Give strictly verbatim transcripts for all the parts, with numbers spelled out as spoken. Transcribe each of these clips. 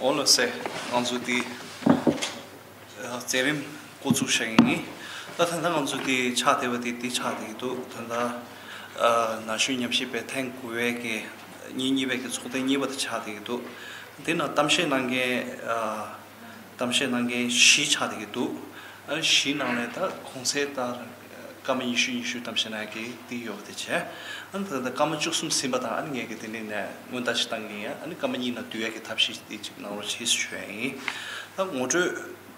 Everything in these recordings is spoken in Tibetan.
འོ་ལགས་སེ། ང་ཚོ་འདི་ཨ་མཛད་རིམ་འགོ་བཙུགས་བཞག་གི་ཡིན། ད་ད་ལྟ་ང་ཚོ་འདི་ཆགས་བསྡད་པ་འདི་འདི་ཆགས་བསྡད་ཀྱི་འདུག་ད་ལྟ་ཨ་ན་གཞོན་ཉམས་ཞིབ་པའི་ཐེངས་དགུ་པའི་གི་ཉིན་གཉིས་པའི་གི་ཚོགས་ཐེངས་གཉིས་པ་དེ་ཆགས་བསྡད་ཀྱི་འདུག་དེ་ནང་གཏམ་བཤད་གནང་མཁན་ཨ་གཏམ་བཤད་གནང་མཁན་བཞི་ཆགས་བསྡད་ཀྱི་འདུག་ཨ་བཞི་ནང་ནས་ད་གོང་གསལ་ལྟར་སྐར་མ་ཉི་ཤུ་ཉི་ཤུ་གཏམ་བཤད་གནང་ཡ་གི་དེ་ཡོད་པ་དེ་བྱས། ཨ་ནི་ད་ལྟ་སྐར་མ་བཅུ་གསུམ་ཟིན་པ་དང་ཨ་ནི་ངས་གི་དེ་ནས་ནས་སྔོན་བརྡ་ཅིག་བཏང་གི་ཡིན། ཨ་ནི་སྐར་མ་གཉིས་ནང་བསྡུ་ཡ་གི་ཐབས་ཤེས་དེ་ཅིག་གནང་རོགས་བྱེད་ཞུ་ཡ་ཡིན། ད་ངོ་སྤྲོད་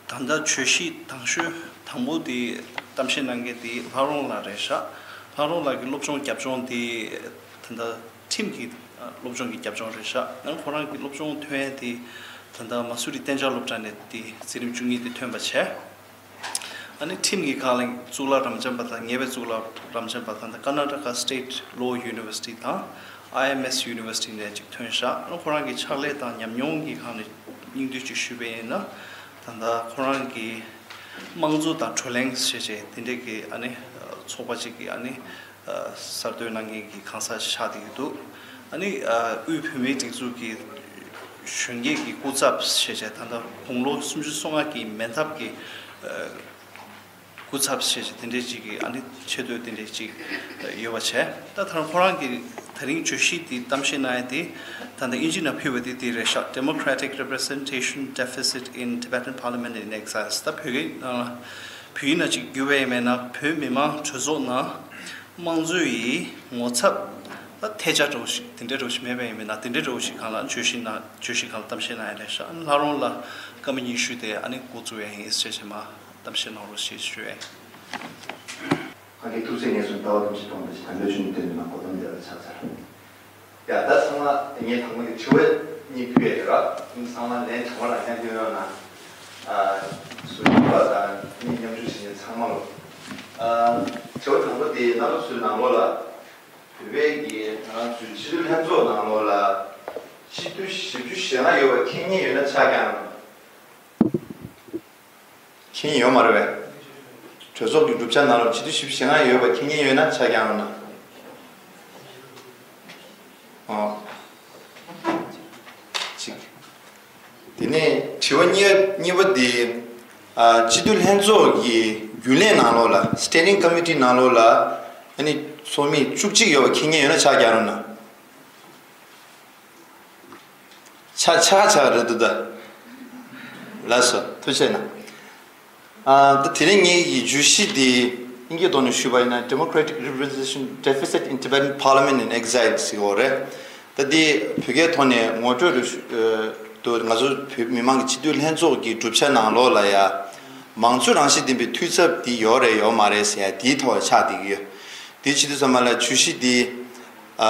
ད་ལྟ་བརྗོད་གཞི་དང་ཤོས་དང་པོ་དེ་གཏམ་བཤད་གནང་མཁན་དེ་ལྷ་རོང་ལགས་རེད་ཤག་ལྷ་རོང་ལགས་ཀྱི་སློབ་སྦྱོང་རྒྱབ་ལྗོངས་དེ་ད་ལྟ་ཁྲིམས་ཀྱི་སློབ་སྦྱོང་གི་རྒྱབ་ལྗོངས་རེད་ཤག་ཨ་ནི་ཁོ་རང་གི་སློབ་སྦྱོང་ཐོན་ཡ་དེ་ད་ལྟ་མ་སུ་རི་གཏན་འཇགས་སློབ་གྲྭ་ནས་དེ་འཛིན་རིམ་བཅུ་གཉིས་དེ་ཐོན་པ་བྱས། ཨ་ནི་ཁྲིམས་ཀྱི་སྒང་ལ་གཙུག་ལག་རབ་འབྱམས་པ་དང་ཉེ་བའི་གཙུག་ལག་རབ་འབྱམས་པ་དང་ཀར་ནཱ་ཊ་ཀ་སི་ཊེཊ་ལོ་ཡུ་ནི་ཝར་སི་ཊི་དང་ཨའི་ཨེམ་ཨེས་ཡུ་ནི་ཝར་སི་ཊི་ནས་ཅིག་ཐོན་ཤག་ཨ་ནི་ཁོ་རང་གི་ཕྱག་ལས་དང་ཉམས་མྱོང་གི་སྒང་ནས་སྙིང་བསྡུས་ཅིག་ཞུས་པ་ཡིན་ན། ད་ལྟ་ཁོ་རང་གི་དམངས་གཙོ་དང་བགྲོ་གླེང་ཞེས་བྱས་དེ་འདྲས་ཀྱི་ཨ་ནི་ཚོགས་པ་ཅིག་གི་ཨ་ནི་གསར་གཏོད་གནང་མཁན་གྱི་གང་ཟག་ཆགས་བསྡད་ཀྱི་འདུག་ཨ་ནི་དབུས་བོད་མིའི་སྒྲིག་འཛུགས་ཀྱི་གཞོན་སྐྱེས་ཀྱི་སྐུ་ཚབ་ཞེས་བྱས་ད་ལྟ་དགུང་ལོ་སུམ་ཅུ་སོ་ལྔ་གི་མེ་འཐབ་ཀྱི་སྐུ་ཚབ་ཞེས་བྱས་དེ་འདྲས་ཅིག་གི་ཨ་ནི་ཆེ་བསྟོད་དེ་འདྲས་ཅིག་ཡོད་པ་བྱས། ད་ཐེངས་ཁོ་རང་གི་ད་རིང་བརྗོད་གཞི་དེ་གཏམ་བཤད་གནང་ཡ་དེ་ད་ལྟ་དབྱིན་ཇི་ནང་ཕུལ་བ་དེ་དེ་རེད་ཤག Democratic Representation Deficit in Tibetan Parliament in Exile. ད་བོད་སྐད་ནང་ལ་བོད་ཡིག་ནང་ཅིག་བསྒྱུར་བ་ཡིན་མིན་ན་བོད་མི་མང་གྲོས་ཚོགས་ནང་དམངས་གཙོ་ཡི་ངོ་ཚབ་ད་ཐལ་ཆ་འདྲ་བོ་ཞིག་དེ་འདྲ་འདྲ་བོ་ཞིག་མེད་པ་ཡིན་མིན་ན་དེ་འདྲ་འདྲ་བོ་ཞིག་སྒང་ལ་བརྗོད་གཞི་ནང་བརྗོད་གཞི་སྒང་ལ་གཏམ་བཤད་གནང་ཡ་རེད་ཤག་ཨ་ནི་ལྷ་རོང་ལགས་སྐར་མ་ཉི་ཤུ་དེ་ཨ་ནི་འགོ་བཙུགས་ཡ་ཡིན་ཞེས་བྱས་མ་གཏམ་བཤད་གནང་རོགས་ཞེས་ཞུ་ཡ་ཡིན། ཁ་གི་ཐུགས་སྲས་ངེས་སུ་ལྟ་བ་དམ་ཆོས་སྟོང་དང་ཞིག་དམ་པའི་ཆོས་ནི་སྟོན་པའི་མ་གོ་དམ་བདེ་བར་ཆགས་ཚར། ཡ་ད་ཚང་མ་ངས་དང་པོ་ནས་དྲི་བ་གཉིས་ཕུལ་ཡ་ཡོད་ར། ཨིན་ཚང་མ་ལན་དྲང་པོ་རང་ཡང་སྟོན་རོགས་གནང་། ཨ་ཟུར་ཡིན་པ་དང་ངས་མཉམ་ཞུགས་བྱེད་མཁན་ཚང་མ་ལོ། ཨ་དྲི་བ་དང་པོ་དེ་རྣམ་པ་ཚོའི་ནང་ལོགས་ལ་བོད་པའི་གི་ང་རང་ཚོའི་སྤྱི་འཐུས་ལྷན་ཚོགས་ནང་ལོགས་ལ་སྤྱི་འཐུས་བཞི་བཅུ་ཞེ་ལྔ་ཡོད་པ་མཁྱེན་མཁན་ཡོད་ན་ཕྱག་བརྐྱངས་རོགས་གནང་། མཁྱེན་ཡོད་མ་རེད་པས། གྲོས་ཚོགས་ཀྱི་གྲུབ་ཆ་ནང་ལ་སྤྱི་འཐུས་བཞི་བཅུ་ཞེ་ལྔ་ཡོད་པ་མཁྱེན་མཁན་ཡོད་ན་ཕྱག་བརྐྱངས་རོགས་གནང་། ཨོ། གཅིག་དེ་ནས་དྲི་བ་གཉིས་གཉིས་པ་དེ། ཨ་སྤྱི་འཐུས་ལྷན་ཚོགས་ཀྱི་རྒྱུན་ལས་ནང་ལོགས་ལ་Standing Committee ནང་ལོགས་ལ་ཨ་ནི་ཚོགས་མི་བཅུ་གཅིག་ཡོད་པ་མཁྱེན་མཁན་ཡོད་ན་ཕྱག་བརྐྱངས་རོགས་གནང་། ཆ་ཆ་ཆ་རེད་འདུག་ད། ལགས་སོ་ཐུགས་རྗེ་གནང་། ཨ་ད་དེ་རིང་ངེད་ཀྱི་བརྗོད་གཞི་འདི་དབྱིན་སྐད་ཐོག་ནས་ཞུས་པ་ཡིན་ན་Democratic Representation Deficit in Tibetan Parliament in Exile ཟེར་བ་རེད། ད་འདི་བོད་སྐད་ཐོག་ནས་ངོ་སྤྲོད་རེ་ཞུ་ཨ་འདུག་ང་ཚོ་བོད་མི་མང་གི་སྤྱི་འཐུས་ལྷན་ཚོགས་ཀྱི་གྲུབ་ཆ་ནང་ལོགས་ལ་ཡ་མང་གཙོ་རང་བཞིན་ལྡན་པའི་འཐུས་ཚབ་འདི་ཡོད་རེད་ཡོད་མ་རེད་ཟེར་ཡ་འདིའི་ཐོག་ཆགས་བསྡད་ཀྱི་ཡོད། འདི་བྱེད་དུས་ཙམ་པ་ལ་བརྗོད་གཞི་འདི་ཨ་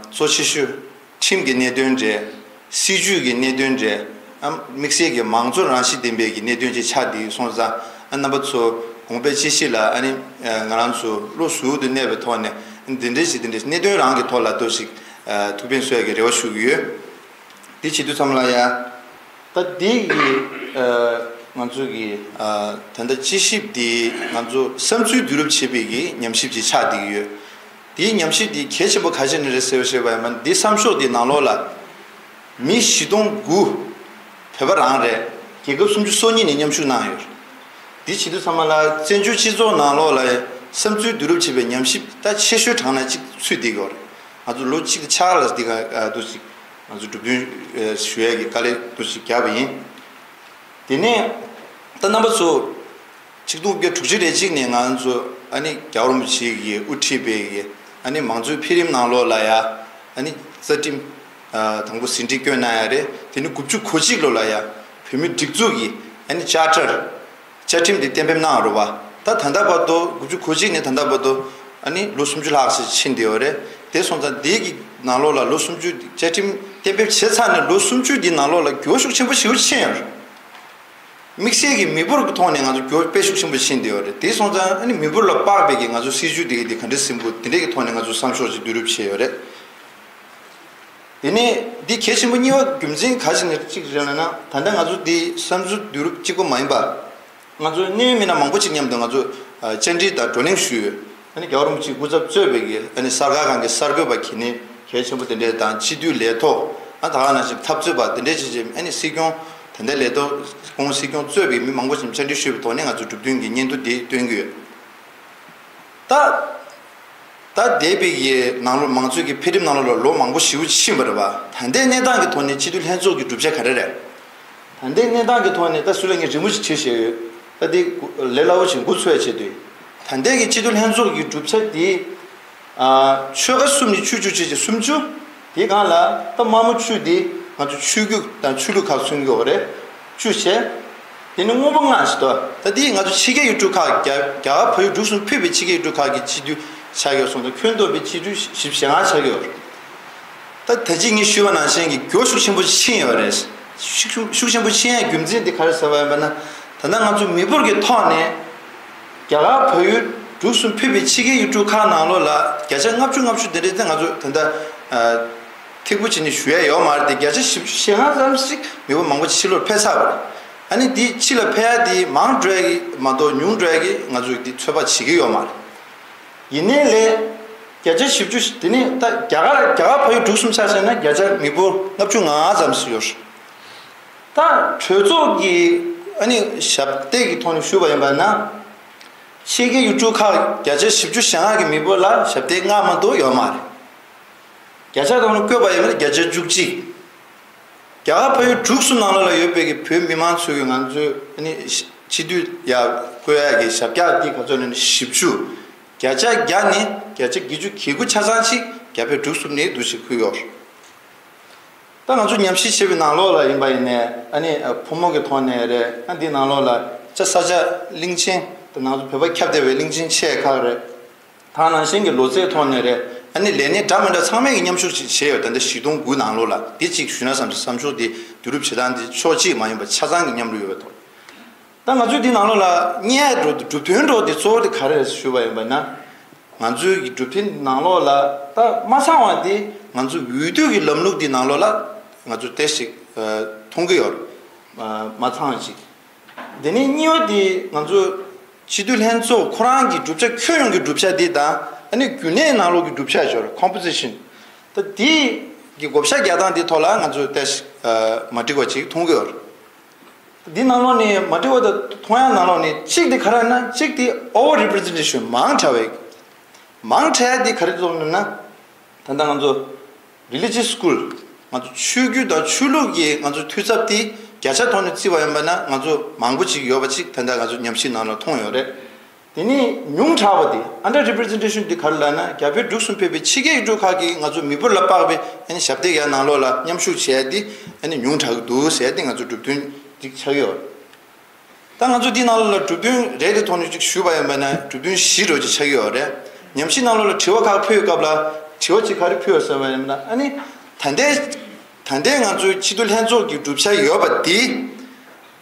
གཙོ་ཆེ་ཤོས་ཁྲིམས་ཀྱི་གནད་དོན་རེད། སྲིད་ཇུས་ཀྱི་གནད་དོན་རེད། ཨ་དམིགས་བསལ་གྱི་མང་གཙོ་རང་བཞིན་ལྡན་པའི་གི་གནད་དོན་ཅིག་ཆགས་བསྡད་སོང་ཙང་ཨ་རྣམ་པ་ཚོ་དགོངས་པའི་དཔྱད་གཞི་ལ་ཨ་ནི་ང་རང་ཚོ་བློ་གཟུ་བོ་དུ་གནས་པའི་ཐོག་ནས་འདི་འདྲའི་ཞིག་འདི་འདྲའི་གནད་དོན་རང་གི་ཐོག་ལ་ཏོག་ཞིག་ཨ་ཐུགས་ཕན་གསོས་ཡ་གི་རེ་བ་ཞུ་གི་ཡོད། དེ་བྱེད་དུས་ཙམ་ལ་ཡ། ད་འདི་གི་ཨ་ང་ཚོ་གི་ཨ་ད་ལྟ་དཔྱད་ཞིབ་འདི་ང་ཚོ་བསམ་ཚུལ་བསྡུ་རུབ་བྱེད་པའི་གི་ཉམས་ཞིབ་ཅིག་ཆགས་བསྡད་ཀྱི་ཡོད། དེའི་ཉམས་ཞིབ་འདི་གལ་ཆེན་པོ་ག་ཅི་ནས་རེད་ཟེར་བ་ཞེས་པ་ཡིན་ན་འདི་བསམ་ཤོག་འདི་ནང་ལོགས་ལ་མི་བཞི་སྟོང་དགུ་བོད་པ་རང་རེད། རྒྱལ་ཁབ་སུམ་ཅུ་སོ་གཉིས་ནས་མཉམ་ཞུགས་གནང་ཡོད། འདི་བྱེད་དུས་ཚང་མ་ལ་བཙན་བྱོལ་སྤྱི་ཚོགས་ནང་ལོགས་ལ་བསམ་ཚུལ་བསྡུ་རུབ་བྱེད་པའི་ཉམས་ཞིབ་ད་ཆེ་ཤོས་གྲངས་ན་གཅིག་ཚུད་བསྡད་ཀྱི་ཡོད་རེད། ང་ཚོ་ལོ་གཅིག་ཕྱག་ལ་འདི་ག་འདུག་ཅིག་ང་ཚོ་གྲུབ་དོན་ཨེ་ཞུ་ཡས་ཀྱི་དཀའ་ལས་འདུ་ཞིག་བརྒྱབ་པ་ཡིན། དེ་ནས་ད་རྣམ་པ་ཚོ་ཆིག་སྟོང་དགུ་བརྒྱ་དྲུག་ཅུ་རེ་གཅིག་ནས་ང་ཚོ་ཨ་ནི་རྒྱལ་བ་རིན་པོ་ཆེ་གིས་དབུ་ཁྲིད་པའི་གི་ཨ་ནི་མང་གཙོའི་འཕེལ་རིམ་ནང་ལོགས་ལ་ཡ་ཨ་ནི་རྩ་ཁྲིམས་ཨ་དང་པོ་ཟིན་བྲིས་བསྐྱོན་གནང་ཡ་རེད། དེ་ནི་དགུ་བཅུ་གོ་གཅིག་ལོ་ལ་ཡ་བོད་མིའི་སྒྲིག་འཛུགས་ཀྱི་ཨ་ནི་ཅར་ཊར་བཅའ་ཁྲིམས་དེ་གཏན་འབེབས་གནང་རོགས་པ། ད་ད་ལྟ་བར་དུ་དགུ་བཅུ་གོ་གཅིག་ནས་ད་ལྟ་བར་དུ་ཨ་ནི་ལོ་སུམ་ཅུ་ལྷག་ཙམ་ཕྱིན་བསྡད་ཡོད་རེད། དེ་སོང་ཙང་འདི་གི་ནང་ལོགས་ལ་ལོ་སུམ་ཅུ་བཅའ་ཁྲིམས་གཏན་འབེབས་བྱས་ཚར་ནས་ལོ་སུམ་ཅུ་འདི་ནང་ལོགས་ལ་འགྱུར་བ་ཤུགས་ཆེན་པོ་ཞེ་པོ་ཕྱིན་ཡོད་རེད། དམིགས་བསལ་གྱི་མི་འབོར་གྱི་ཐོག་ནས་ང་ཚོ་འགྱུར་བ་དཔེ་ཤུགས་ཆེན་པོ་ཕྱིན་བསྡད་ཡོད་རེད། དེ་སོང་ཙང་ཨ་ནི་མི་འབོར་ལ་དཔག་པའི་གི་ང་ཚོ་སྲིད་ཇུས་འདི་གི་འདི་ག་འདྲ་ཟིན་པོ་འདི་འདྲས་ཀྱི་ཐོག་ནས་ང་ཚོ་བསམ་ཤོག་ཅིག་བསྡུ་རུབ་བྱས་ཡོད་རེད། དེ་ནས་འདི་གལ་ཆེན་པོ་གཉིས་པ་རྒྱུ་མཚན་ག་ཞིག་ནས་གཅིག་རེད་ལབ་ན། ད་ལྟ་ང་ཚོ་འདི་བསམ་ཚུལ་བསྡུ་རུབ་གཅིག་པོ་མ་ཡིན་པ། ང་ཚོ་གནད་ཡོད་མི་སྣ་མང་པོ་ཅིག་མཉམ་དུ་ང་ཚོ་ཨ་བཅར་འདྲི་དང་བགྲོ་གླེང་ཞུས་ཡོད། ཨ་ནི་རྒྱལ་བ་རིན་པོ་ཆེའི་སྐུ་ཚབ་གཙོས་པའི་གི་ཨ་ནི་གསར་བཀའ་ཁང་གི་གསར་འགོད་པ་གལ་གནད་གལ་ཆེན་པོ་དེ་འདྲས་དང་སྤྱི་འཐུས་ལས་ཐོག་ ཨ་ད་ག་ནང་བཞིན་འཐབ་རྩོད་པ་དེ་འདྲས་བྱས་བྱས་ཨ་ནི་སྲིད་སྐྱོང་དེ་འདྲའི་ལས་ཐོག་སྐུ་ངོ་སྲིད་སྐྱོང་གཙོས་པའི་མི་མང་པོ་ཞིག་ཕྱག་འབྲེལ་ཞུས་པའི་ཐོག་ནས་ང་ཚོས་གྲུབ་དོན་གྱི་སྙན་ཐོ་འདི་སྟོན་གྱི་ཡོད། ད། ད་འདས་པའི་གི་ནང་ལོགས་མང་གཙོའི་གི་འཕེལ་རིམ་ནང་ལོགས་ལ་ལོ་མང་པོ་ཞེ་པོ་ཕྱིན་པ་རེད་པ། ད་ལྟའི་གནས་སྟངས་ཀྱི་ཐོག་ནས་སྤྱི་འཐུས་ལྷན་ཚོགས་ཀྱི་གྲུབ་ཆ་ག་རེ་རེད། ད་ལྟའི་གནས་སྟངས་ཀྱི་ཐོག་ནས་ད་སུ་ལ་ངས་རི་མོ་ཞིག་བྲིས་བཞག་ཡོད། ད་དེ་ལས་སླ་བོ་ཞིག་འགོ་ཚུགས་ཡ་ཆེད་དུ། ད་ལྟའི་གི་སྤྱི་འཐུས་ལྷན་ཚོགས་ཀྱི་གྲུབ་ཆ་དེ། ཨ། ཆོལ་ཁ་གསུམ་ནས་བཅུ་བཅུ་བྱས་བྱས་སུམ་ཅུ། དེའི་སྒང་ལ་ད་དམར་མོ་བཅུ་དེ་ང་ཚོ་ཆོས་བརྒྱུད་དང་ཆོས་ལུགས་ཁག་མཚོན་གྱི་ཡོད་རེད། བཅུ་བྱས། དེ་ནི་སྔོན་པོ་ལྔ་ཞིག་འདུག་ད་དེ་ང་ཚོ་ཕྱི་རྒྱལ་ཡུལ་གྲུ་ཁག་རྒྱ་རྒྱ་གར་བལ་ཡུལ་འབྲུག་གསུམ་ཕུད་པའི་ཕྱི་རྒྱལ་ཡུལ་གྲུ་ཁག་གི་སྤྱི་འཐུས་ཆགས་ཡོད་སོང་ཙང་ཁྱོན་བསྡོམས་པའི་སྤྱི་འཐུས་བཞི་བཅུ་ཞེ་ལྔ་ཆགས་ཡོད་རེད། ད་ད་ཅི་ངས་ཞུས་པ་ནང་བཞིན་གྱི་འགྱུར་ཤུགས་ཆེན་པོ་ཕྱིན་ཡོད་རེད། ཤུགས་ཤུགས་ཆེན་པོ་ཕྱིན་ཡ་རྒྱུ་མཚན་དེ་ག་རེ་ཟེར་བ་ཡིན་པ་ན། ད་ལྟ་ང་ཚོ་མི་འབོར་གྱི་ཐོག་ནས་རྒྱ་གར་བལ་ཡུལ་འབྲུག་གསུམ་ཕུད་པའི་ཕྱི་རྒྱལ་ཡུལ་གྲུ་ཁག་ནང་ལོགས་ལ་བརྒྱ་ཆ་ལྔ་བཅུ་ལྔ་བཅུ་དེ་འདྲའི་ད་ང་ཚོ་ད་ལྟ་ཨ། ཐིག་པོ་བྱས་ནས་ཞུ་ཡ་ཡོད་མ་རེད་དེ། བརྒྱ་ཆ་བཞི་བཅུ་ཞེ་ལྔ་ཙམ་ཞིག་མི་འབོར་མང་པོ་ཕྱི་ལོགས་ཕེབས་ཚར་བ་རེད། ཨ་ནི་དེ་ཕྱི་ལ་ཕེབས་ཡ་དེ་མང་འགྲོ་ཡ་གི་མ་གཏོགས་ཉུང་འགྲོ་ཡ་གི་ང་ཚོས་དེ་ཚོད་དཔག་བྱེད་ཀྱི་ཡོད་མ་རེད། ཡིན་ནའི་ལས་བརྒྱ་ཆ་བཞི་བཅུ་དེ་ནི་ད་རྒྱ་གར་རྒྱ་གར་བལ་ཡུལ་འབྲུག་གསུམ་ཆ་བཞག་ན་བརྒྱ་ཆ་མི་འབོར་ལྔ་བཅུ་ང་ལྔ་ཙམ་ཞིག་ཡོད་རེད། ད་གྲོས་ཚོགས་ཀྱི་ཨ་ནི་ཞབས་སྟེགས་ཀྱི་ཐོག་ནས་ཞུས་པ་ཡིན་པ་ན། ཕྱི་རྒྱལ་ཡུལ་གྲུ་ཁག་བརྒྱ་ཆ་བཞི་བཅུ་ཞེ་ལྔ་གི་མི་འབོར་ལ་ཞབས་སྟེགས་ལྔ་མ་གཏོགས་ཡོད་མ་རེད། བརྒྱ་ཆ་ཐོག་ནས་བཀོད་པ་ཡིན་ན་བརྒྱ་ཆ་བཅུ་གཅིག་རྒྱ་གར་བལ་ཡུལ་འབྲུག་གསུམ་ནང་ལོགས་ལ་ཡོད་པའི་གི་བོད་མི་མང་ཚོས་ང་ཚོའི་ཨ་ནི་སྤྱི་འཐུས་ཡར་བསྐོ་ཡ་གི་ཞབས་བཀྱག་འདི་ག་ཚོད་ནས་བཞི་བཅུ། བརྒྱ་ཆ་བརྒྱ་ནས་བརྒྱ་ཆ་བརྒྱད་ཅུ་གྱ་དགུ་ཆ་ཚང་ཅིག་རྒྱ་བལ་འབྲུག་གསུམ་ནས་འདུ་ཤེས་ཕུལ་ཡོད། ད་ང་ཚོ་ཉམས་ཞིབ་བྱས་པའི་ནང་ལོགས་ལ་ཡིན་པ་ཡིན་ནའི་ཨ་ནི་ཕོ་མོ་གི་ཐོག་ནས་རེད། ཨ་འདི་ནང་ལོགས་ལ་ཅ་ས་ཆ་གླིང་ཆེན་དེ་ནང་ཚོ་བོད་པ་ཁྱབ་བརྡལ་བའི་གླིང་ཆེན་ཆེ་ཁག་རེད། ད་ནང་བཞིན་གྱི་ལོ་ཚད་ཐོག་ནས་རེད། ཨ་ནི་ལས་སྣེ་འདྲ་མི་འདྲ་ཚང་མས་ཀྱི་མཉམ་ཞུགས་ཅིག་བྱས་ཡོད། ད་ལྟ་བཞི་སྟོང་དགུ་ནང་ལོགས་ལ་འདི་གཅིག་ཞུས་ན་བསམ་བསམ་ཤོག་འདི་བསྡུ་རུབ་བྱེད་སྟངས་འདི་ཕྱོགས་གཅིག་མ་ཡིན་པ་ཆ་ཚང་གི་མཉམ་རུབ་ཡོད་པའི་ཐོག་ད་ང་ཚོས་འདི་ནང་ལོགས་ལ་གཉེར་འགྲོ་འདི་གྲུབ་དོན་འགྲོ་འདི་གཙོ་བོ་དེ་ག་རེ་རེད་ཞུས་པ་ཡིན་པ་ན། ང་ཚོའི་གི་གྲུབ་དོན་ནང་ལོགས་ལ་ད་མ་ཚང་བ་དེ་ང་ཚོ་འོས་བསྡུ་གི་ལམ་ལུགས་འདི་ནང་ལོགས་ལ་ང་ཚོ་ཏོག་ཙམ་མཐོང་གི་ཡོད་རེད། མ་ཚང་བ་ཅིག་དེ་ནས་གཉིས་པ་དེ་ང་ཚོ་སྤྱི་འཐུས་ལྷན་ཚོགས་ཁོ་རང་གི་གྲུབ་ཆ་ཁྱོན་ཡོངས་ཀྱི་གྲུབ་ཆ་འདི་དང་ཨ་ནི་རྒྱུན་གནས་ནང་ལོགས་ཀྱི་གྲུབ་ཆ་ཞོར་composition ད་དེ་གི་བགོ་བཤའ་རྒྱག་སྟངས་འདི་ཐོག་ལ་ང་ཚོ་ཏོག་ཙམ་མ་འགྲིག་པ་ཅིག་མཐོང་གི་ཡོད་རེད། འདི་ནང་ལོགས་ནས་མ་འགྲིག་པ་དང་མཐོང་ཡག་ནང་ལོགས་ནས་གཅིག་དེ་ག་རེ་ན་གཅིག་དེ་over representation མང་དྲགས་པའི་མང་དྲགས་དེ་ག་རེ་ཚོགས་ནས་ན། ད་ལྟ་ང་ཚོ་religious school ང་ཚོ་ཆོས་བརྒྱུད་དང་ཆོས་ལུགས་ཀྱི་ང་ཚོ་འཐུས་ཚབ་དེ་བརྒྱ་ཆ་ཐོག་ནས་བརྩིས་པ་ཡིན་པ་ན་ང་ཚོ་མང་པོ་ཅིག་ཡོད་པ་ཅིག་ད་ལྟ་ང་ཚོ་ཉམས་ཞིབ་ནང་ལ་མཐོང་ཡོད་རེད། དེ་ནས་ཉུང་དྲགས་པ་དེ་under representation དེ་ག་རེ་ལབ་ན་རྒྱ་བལ་འབྲུག་གསུམ་ཕེབས་པའི་ཕྱི་རྒྱལ་ཡུལ་གྲུ་ཁག་གི་ང་ཚོ་མི་འབོར་ལ་དཔག་པའི་ཨ་ནི་ཞབས་སྟེགས་ཡར་ནང་ལོགས་ལ་མཉམ་ཞུགས་བྱས་ཏེ་ཨ་ནི་ཉུང་དྲགས་ཀྱི་འདུག་ཟེར་ཏེ་ང་ཚོ་གྲུབ་དོན་ཅིག་ཆགས་ཡོད། ད་ང་ཚོ་འདི་ནང་ལོགས་ལ་གྲུབ་དོན་རེ་རེ་ཐོག་ནས་ཅིག་ཞུས་པ་ཡིན་པ་ན་གྲུབ་དོན་བཞི་འདྲ་ཅིག་ཆགས་ཡོད་རེད། ཉམས་ཞིབ་ནང་ལོགས་ལ་དྲི་བ་ཁག་ཕུལ་སྐབས་ལ་དྲི་བ་ཅིག་ག་རེ་ཕུལ་ཡོད་ཟེར་བ་ཡིན་ན་ཨ་ནི་ད་ལྟའི་ད་ལྟའི་ང་ཚོའི་སྤྱི་འཐུས་ལྷན་ཚོགས་ཀྱི་གྲུབ་ཆ་ཡོད་པ་དེ་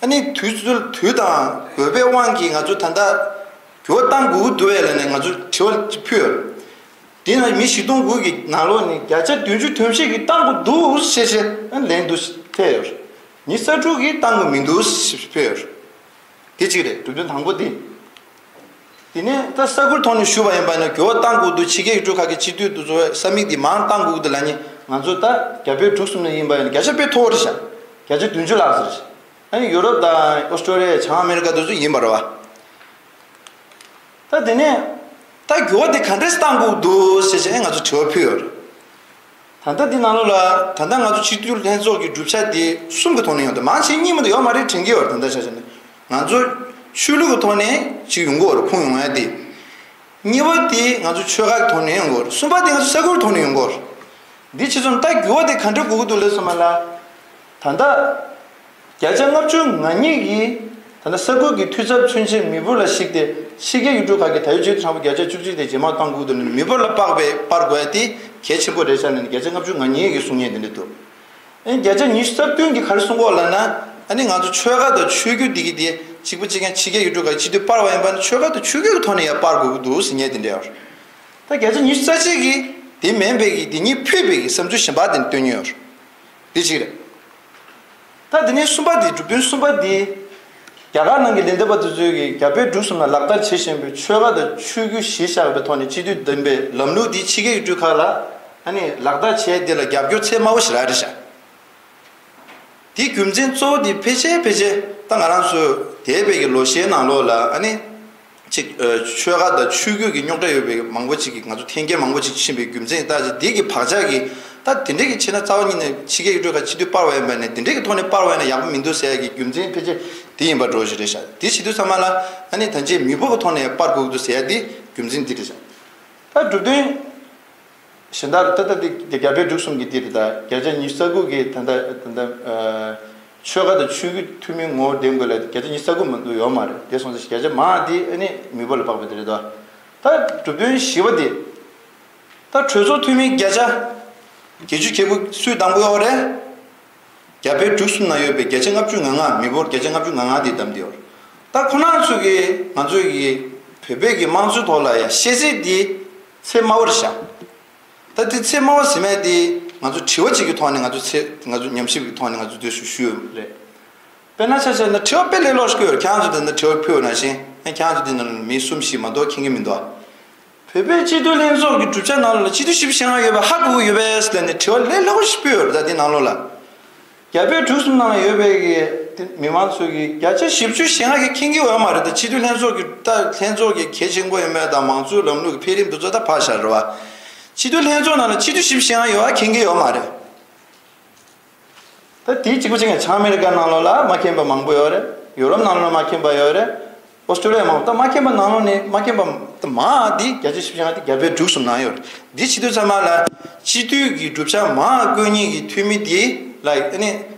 ཨ་ནི་དུས་ཚོད་དུས་དང་འོས་པའི་དབང་གིས་ང་ཚོ་ད་ལྟ་འགྱུར་བ་གཏང་དགོས་ཀྱི་འདུག་བས་ལབ་ནས་ང་ཚོ་དྲི་བ་ཅིག་ཕུལ་ཡོད་རེད། དེ་ན་མི་བཞི་སྟོང་དགུ་གི་ནང་ལོགས་ནས་བརྒྱ་ཆ་བདུན་ཅུ་དོན་བཞི་གིས་བཏང་དགོས་འདུག་ཞེས་བཤད་ཨ་ལན་འདུག་ཐད་ཡོད། ཉི་ཤུ་རྩ་དྲུག་གིས་བཏང་དགོས་མི་འདུག་ཞེས་ཕུལ་ཡོད། དེ་གཅིག་རེད་གྲུབ་དོན་དང་པོ་དེ། དེ་ནས་ད་ས་ཁུལ་ཐོག་ནས་ཞུས་པ་ཡིན་པ་ན་འགྱུར་བ་བཏང་དགོས་འདུག་ཕྱི་རྒྱལ་ཡུལ་གྲུ་ཁག་གི་སྤྱི་འཐུས་དེ་ཚོ་ས་མིག་དེ་མང་བཏང་དགོས་འདུག་ལབ་ནས་ང་ཚོ་ད་རྒྱ་བལ་འབྲུག་གསུམ་ནས་ཡིན་པ་ཡིན་ན་བརྒྱ་ཆ་དཔེ་མཐོ་བོ་རེད་ཤག་བརྒྱ་ཆ་བདུན་ཅུ་ལྷག་ཙམ་རེད་ཤག་ཨ་ནི་ཡུ་རོབ་དང་ཨོ་སི་ཀྲོ་ལི་ཡ་བྱང་ཨ་མེ་རི་ཀ་དེ་ཚོ་ཡིན་པ་རེད་བ། ད་དེ་ནས་ད་འགྱུར་བ་དེ་ག་འདྲས་བཏང་དགོས་འདུག་ཟེར་བྱས་ང་ཚོ་དྲི་བ་ཕུལ་ཡོད་རེད། ད་ལྟ་འདི་ནང་ལོགས་ལ་ད་ལྟ་ང་ཚོ་སྤྱི་འཐུས་ལྷན་ཚོགས་ཀྱི་གྲུབ་ཆ་དེ་གསུམ་གྱི་ཐོག་ནས་ཡོང་དུས་མང་ཆེ་གཉིས་མ་གཏོགས་ཡོད་མ་རེད་དྲན་གྱི་ཡོད་རེད། ད་ལྟ་ཆ་བཞག་ན་ང་ཚོ་ཆོས་ལུགས་ཀྱི་ཐོག་ནས་ཅིག་ཡོང་གི་ཡོད་རེད་ཁུངས་ཡོང་ཡ་དེ། གཉིས་པ་དེ་ང་ཚོ་ཆོལ་ཁ་གི་ཐོག་ནས་ཡོང་གི་ཡོད་རེད། གསུམ་པ་དེ་ང་ཚོ་ས་ཁུལ་ཐོག་ནས་ཡོང་གི་ཡོད་རེད། འདི་ཕྱིས་སུ་ད་འགྱུར་བ་དེ་ག་འདྲ་དགོས་ཀྱི་འདུག་ལབ་སོང་བ་ལ། ད་ལྟ་བརྒྱ་ཆ་ལྔ་བཅུ་ང་གཉིས་ཀྱིས་ད་ལྟ་ས་ཁུལ་གྱི་འཐུས་ཚབ་མཚོན་ཆེད་མི་འབོར་ལ་གཞིགས་ཏེ་ཕྱི་རྒྱལ་ཡུལ་གྲུ་ཁག་གི་ད་ཡོད་སྤྱི་འཐུས་ཚང་མ་བརྒྱ་ཆ་བཅུ་གཅིག་དེ་ཇེ་མང་གཏོང་དགོས་འདུག་ལབ་ནས་མི་འབོར་ལ་དཔག་པའི་པར་དགོས་ཡ་དེ་གལ་ཆེན་པོ་རེད་ཤག་ལབ་ནས་བརྒྱ་ཆ་ལྔ་བཅུ་ང་གཉིས་ཀྱིས་གསུང་མཁན་དེ་འདྲ་འདུག་ཨ་ནི་བརྒྱ་ཆ་ཉི་ཤུ་རྩ་བདུན་གྱིས་ག་རེ་གསུང་གི་ཡོད་ལབ་ན། ཨ་ནི་ང་ཚོ་ཆོལ་ཁ་དང་ཆོས་བརྒྱུད་འདི་གི་དེ་གཅིག་པ་གཅིག་རྐྱང་ཕྱི་རྒྱལ་ཡུལ་གྲུ་ཁག་གི་སྤྱི་འཐུས་སྤར་བ་ཡིན་པ་ན་ཆོལ་ཁ་དང་ཆོས་བརྒྱུད་ཀྱི་ཐོག་ནས་ཡར་སྤར་དགོས་ཀྱི་འདུག་ཟེར་མཁན་དེ་འདྲ་ཡོད་རེད། ད་བརྒྱ་ཆ་ཉི་ཤུ་རྩ་གཅིག་གིས་དེ་མིན་པའི་གི་དེ་གཉིས་ཕུད་པའི་གི་བསམ་ཚུལ་གཞན་པ་དེ་འདྲ་བཏོན་མཁན་ཡོད་རེད། དེ་གཅིག་རེད། ད་དེ་ནས་གསུམ་པ་དེ་གྲུབ་དོན་གསུམ་པ་དེ། རྒྱ་གར་ནང་གི་ལས་འདེབས་པ་དེ་ཚོས་ཀྱིས་རྒྱ་བལ་འབྲུག་གསུམ་ལ་ལག་བསྟར་བྱེད་བཞིན་པའི་ཆོལ་ཁ་དང་ཆོས་བརྒྱུད་གཞི་བཞག་པའི་ཐོག་ནས་སྤྱི་འཐུས་འདེམས་པའི་ལམ་ལུགས་དེ་ཕྱི་རྒྱལ་ཡུལ་གྲུ་ཁག་ལ་ཨ་ནི་ལག་བསྟར་བྱས་དེ་ལ་རྒྱབ་སྐྱོར་ཚད་དམའ་བོ་ཞིག་རག་རེད་ཤག་དེའི་རྒྱུ་མཚན་གཙོ་བོ་དེ་ཕལ་ཆེར་ཕལ་ཆེར་ད་ང་རང་ཚོ་འདས་པའི་གི་ལོ་ཤས་ནང་ལོགས་ལ་ཨ་ནི་ཅིག་ཆོལ་ཁ་དང་ཆོས་བརྒྱུད་ཀྱི་རྙོག་དྲ་ཡོད་པའི་མང་པོ་ཅིག་གིས་ང་ཚོ་འཐེན་འཁྱེར་མང་པོ་ཅིག་ཕྱིན་པའི་རྒྱུ་མཚན་ད་ཅིག་དེ་གི་བག་ཆགས་ཀྱིས་ད་དེ་འདྲའི་གི་བྱས་ན་རྩ་བ་ཉིད་ནས་ཕྱི་རྒྱལ་ཡུལ་གྲུ་ཁག་སྤྱི་འཐུས་སྤར་བ་ཡིན་པ་ནས་དེ་འདྲའི་གི་ཐོག་ནས་སྤར་བ་ཡིན་ན་ཡག་པོ་མི་འདུག་ཟེར་ཡ་གི་རྒྱུ་མཚན་ཕལ་ཆེར་དེ་ཡིན་པ་འགྲོ་བཞིན་རེད་ཤག་དེ་བྱེད་དུས་ཚང་མ་ལ་ཨ་ནི་ད་ཅིག་མི་འབོར་གི་ཐོག་ནས་སྤར་དགོས་ཀྱི་འདུག་ཟེར་ཡ་དེ་རྒྱུ་མཚན་དེ་རེད་ཤག་ད་གྲུབ་དོན། གཞན་དག་ད་ལྟ་འདི་རྒྱ་བལ་འབྲུག་གསུམ་གྱི་འདི་རེད། ད་བརྒྱ་ཆ་ཉི་ཤུ་རྩ་དགུ་གི་ད་ལྟ་ད་ལྟ་ཆོལ་ཁ་དང་ཆོས་བརྒྱུད་འཐུས་མི་ངོ་བོ་ལྡན་དགོས་ལ་བརྒྱ་ཆ་ཉི་ཤུ་རྩ་དགུ་མ་གཏོགས་ཡོད་མ་རེད། དེ་སོང་ཙང་བརྒྱ་ཆ་མང་འདི་ཨ་ནི་མི་འབོར་ལ་དཔག་པ་དེ་རེད་དོ། ད་གྲུབ་དོན་བཞི་པ་འདི་ད་གྲོས་ཚོགས་འཐུས་མི་བརྒྱ་ཆ་བརྒྱད་ཅུ་གྱ་དགུ་སུས་བདམས་དགོས་ཡོད་རེད། རྒྱ་བལ་འབྲུག་གསུམ་ནང་ཡོད་པའི་བརྒྱ་ཆ་ལྔ་བཅུ་ང་ལྔ་མི་འབོར་བརྒྱ་ཆ་ལྔ་བཅུ་ང་ལྔ་འདི་བདམས་ཏེ་ཡོད་རེད། ད་ཁོ་རང་ཚོ་གིས་ང་ཚོ་གི་བོད་པའི་གི་དམངས་གཙོའི་ཐོག་ལ་ཡ་ཤེས་ཚད་འདི་ཚད་དམའ་བོ་རེད་ཤག་ད་དེ་ཚད་དམའ་བ་ཟེར་མཁན་དེ་ང་ཚོ་དྲི་བ་གཅིག་གི་ཐོག་ནས་ང་ཚོ་ཚད་ང་ཚོ་ཉམས་ཞིབ་ཀྱི་ཐོག་ནས་ང་ཚོ་འདི་ཞུ་ཞུ་ཡོད་རེད། དཔེར་ན་ཆ་བཞག་ན་དྲི་བ་དཔེ་ལས་ལོག་ཤོས་ཡོད་རེད། ཁྱེད་རང་ཚོ་དེ་འདྲ་དྲི་བ་ཕུལ་བ་ནང་བཞིན་ཨ་ཁྱེད་རང་ཚོ་དེ་ནང་ལ་མི་གསུམ་བཞི་མ་གཏོགས་མཁྱེན་གྱི་མི་འདུག་ཨ། བོད་པའི་སྤྱི་འཐུས་ལྷན་ཚོགས་ཀྱི་གྲུབ་ཆ་ནང་ལ་སྤྱི་འཐུས་བཞི་བཅུ་ཞེ་ལྔ་ཡོད་པ་ཧ་གོ་གི་ཡོད་པས་ཟེར་ནས་དྲི་བ་ལས་སླ་པོ་ཞིག་ཕུལ་ཡོད་རེད། ད་དེ་ནང་ལོགས་ལ། རྒྱ་བལ་འབྲུག་གསུམ་ནང་ལ་ཡོད་པའི་གི་དེ་མི་མང་ཚོ་གི་བརྒྱ་ཆ་བཞི་བཅུ་ཞེ་ལྔ་གིས་མཁྱེན་གྱི་ཡོད་མ་རེད། ད་སྤྱི་འཐུས་ལྷན་ཚོགས་ཀྱི་ད་ལྷན་ཚོགས་ཀྱི་གལ་ཆེན་པོ་ཡིན་མེད་དང་མང་གཙོའི་ལམ་ལུགས་ཀྱི་འཕེལ་རིམ་དེ་ཚོ་ད་ཕར་བཞག་རེད་བ། སྤྱི་འཐུས་ལྷན་ཚོགས་ནང་ལ་སྤྱི་འཐུས་བཞི་བཅུ་ཞེ་ལྔ་ཡོད་པ་མཁྱེན་གྱི་ཡོད་མ་རེད། ད་དེའི་གཅིག་པ་གཅིག་ངས་བྱང་ཨ་མེ་རི་ཀ་ནང་ལོགས་ལ་མ་མཁྱེན་པ་མང་པོ་ཡོད་རེད། ཡུ་རོབ་ནང་ལོགས་ལ་མ་མཁྱེན་པ་ཡོད་རེད། ཨོ་སི་ཀྲོ་ལི་ཡ་མང་པོ་ད་མ་མཁྱེན་པ་ནང་ལོགས་ནས་མ་མཁྱེན་པ་ད་མང་འདི་བརྒྱ་ཆ་བཞི་བཅུ་ཞེ་ལྔ་འདི་རྒྱ་བལ་འབྲུག་གསུམ་ནང་ཡོད་རེད། འདི་བྱེད་དུས་ཚང་མ་ལ་སྤྱི་འཐུས་ཀྱི་གྲུབ་ཆ་མང་བཀོད་མཁན་གྱི་འཐུས་མི་འདི་ལ་ཨ་ནི་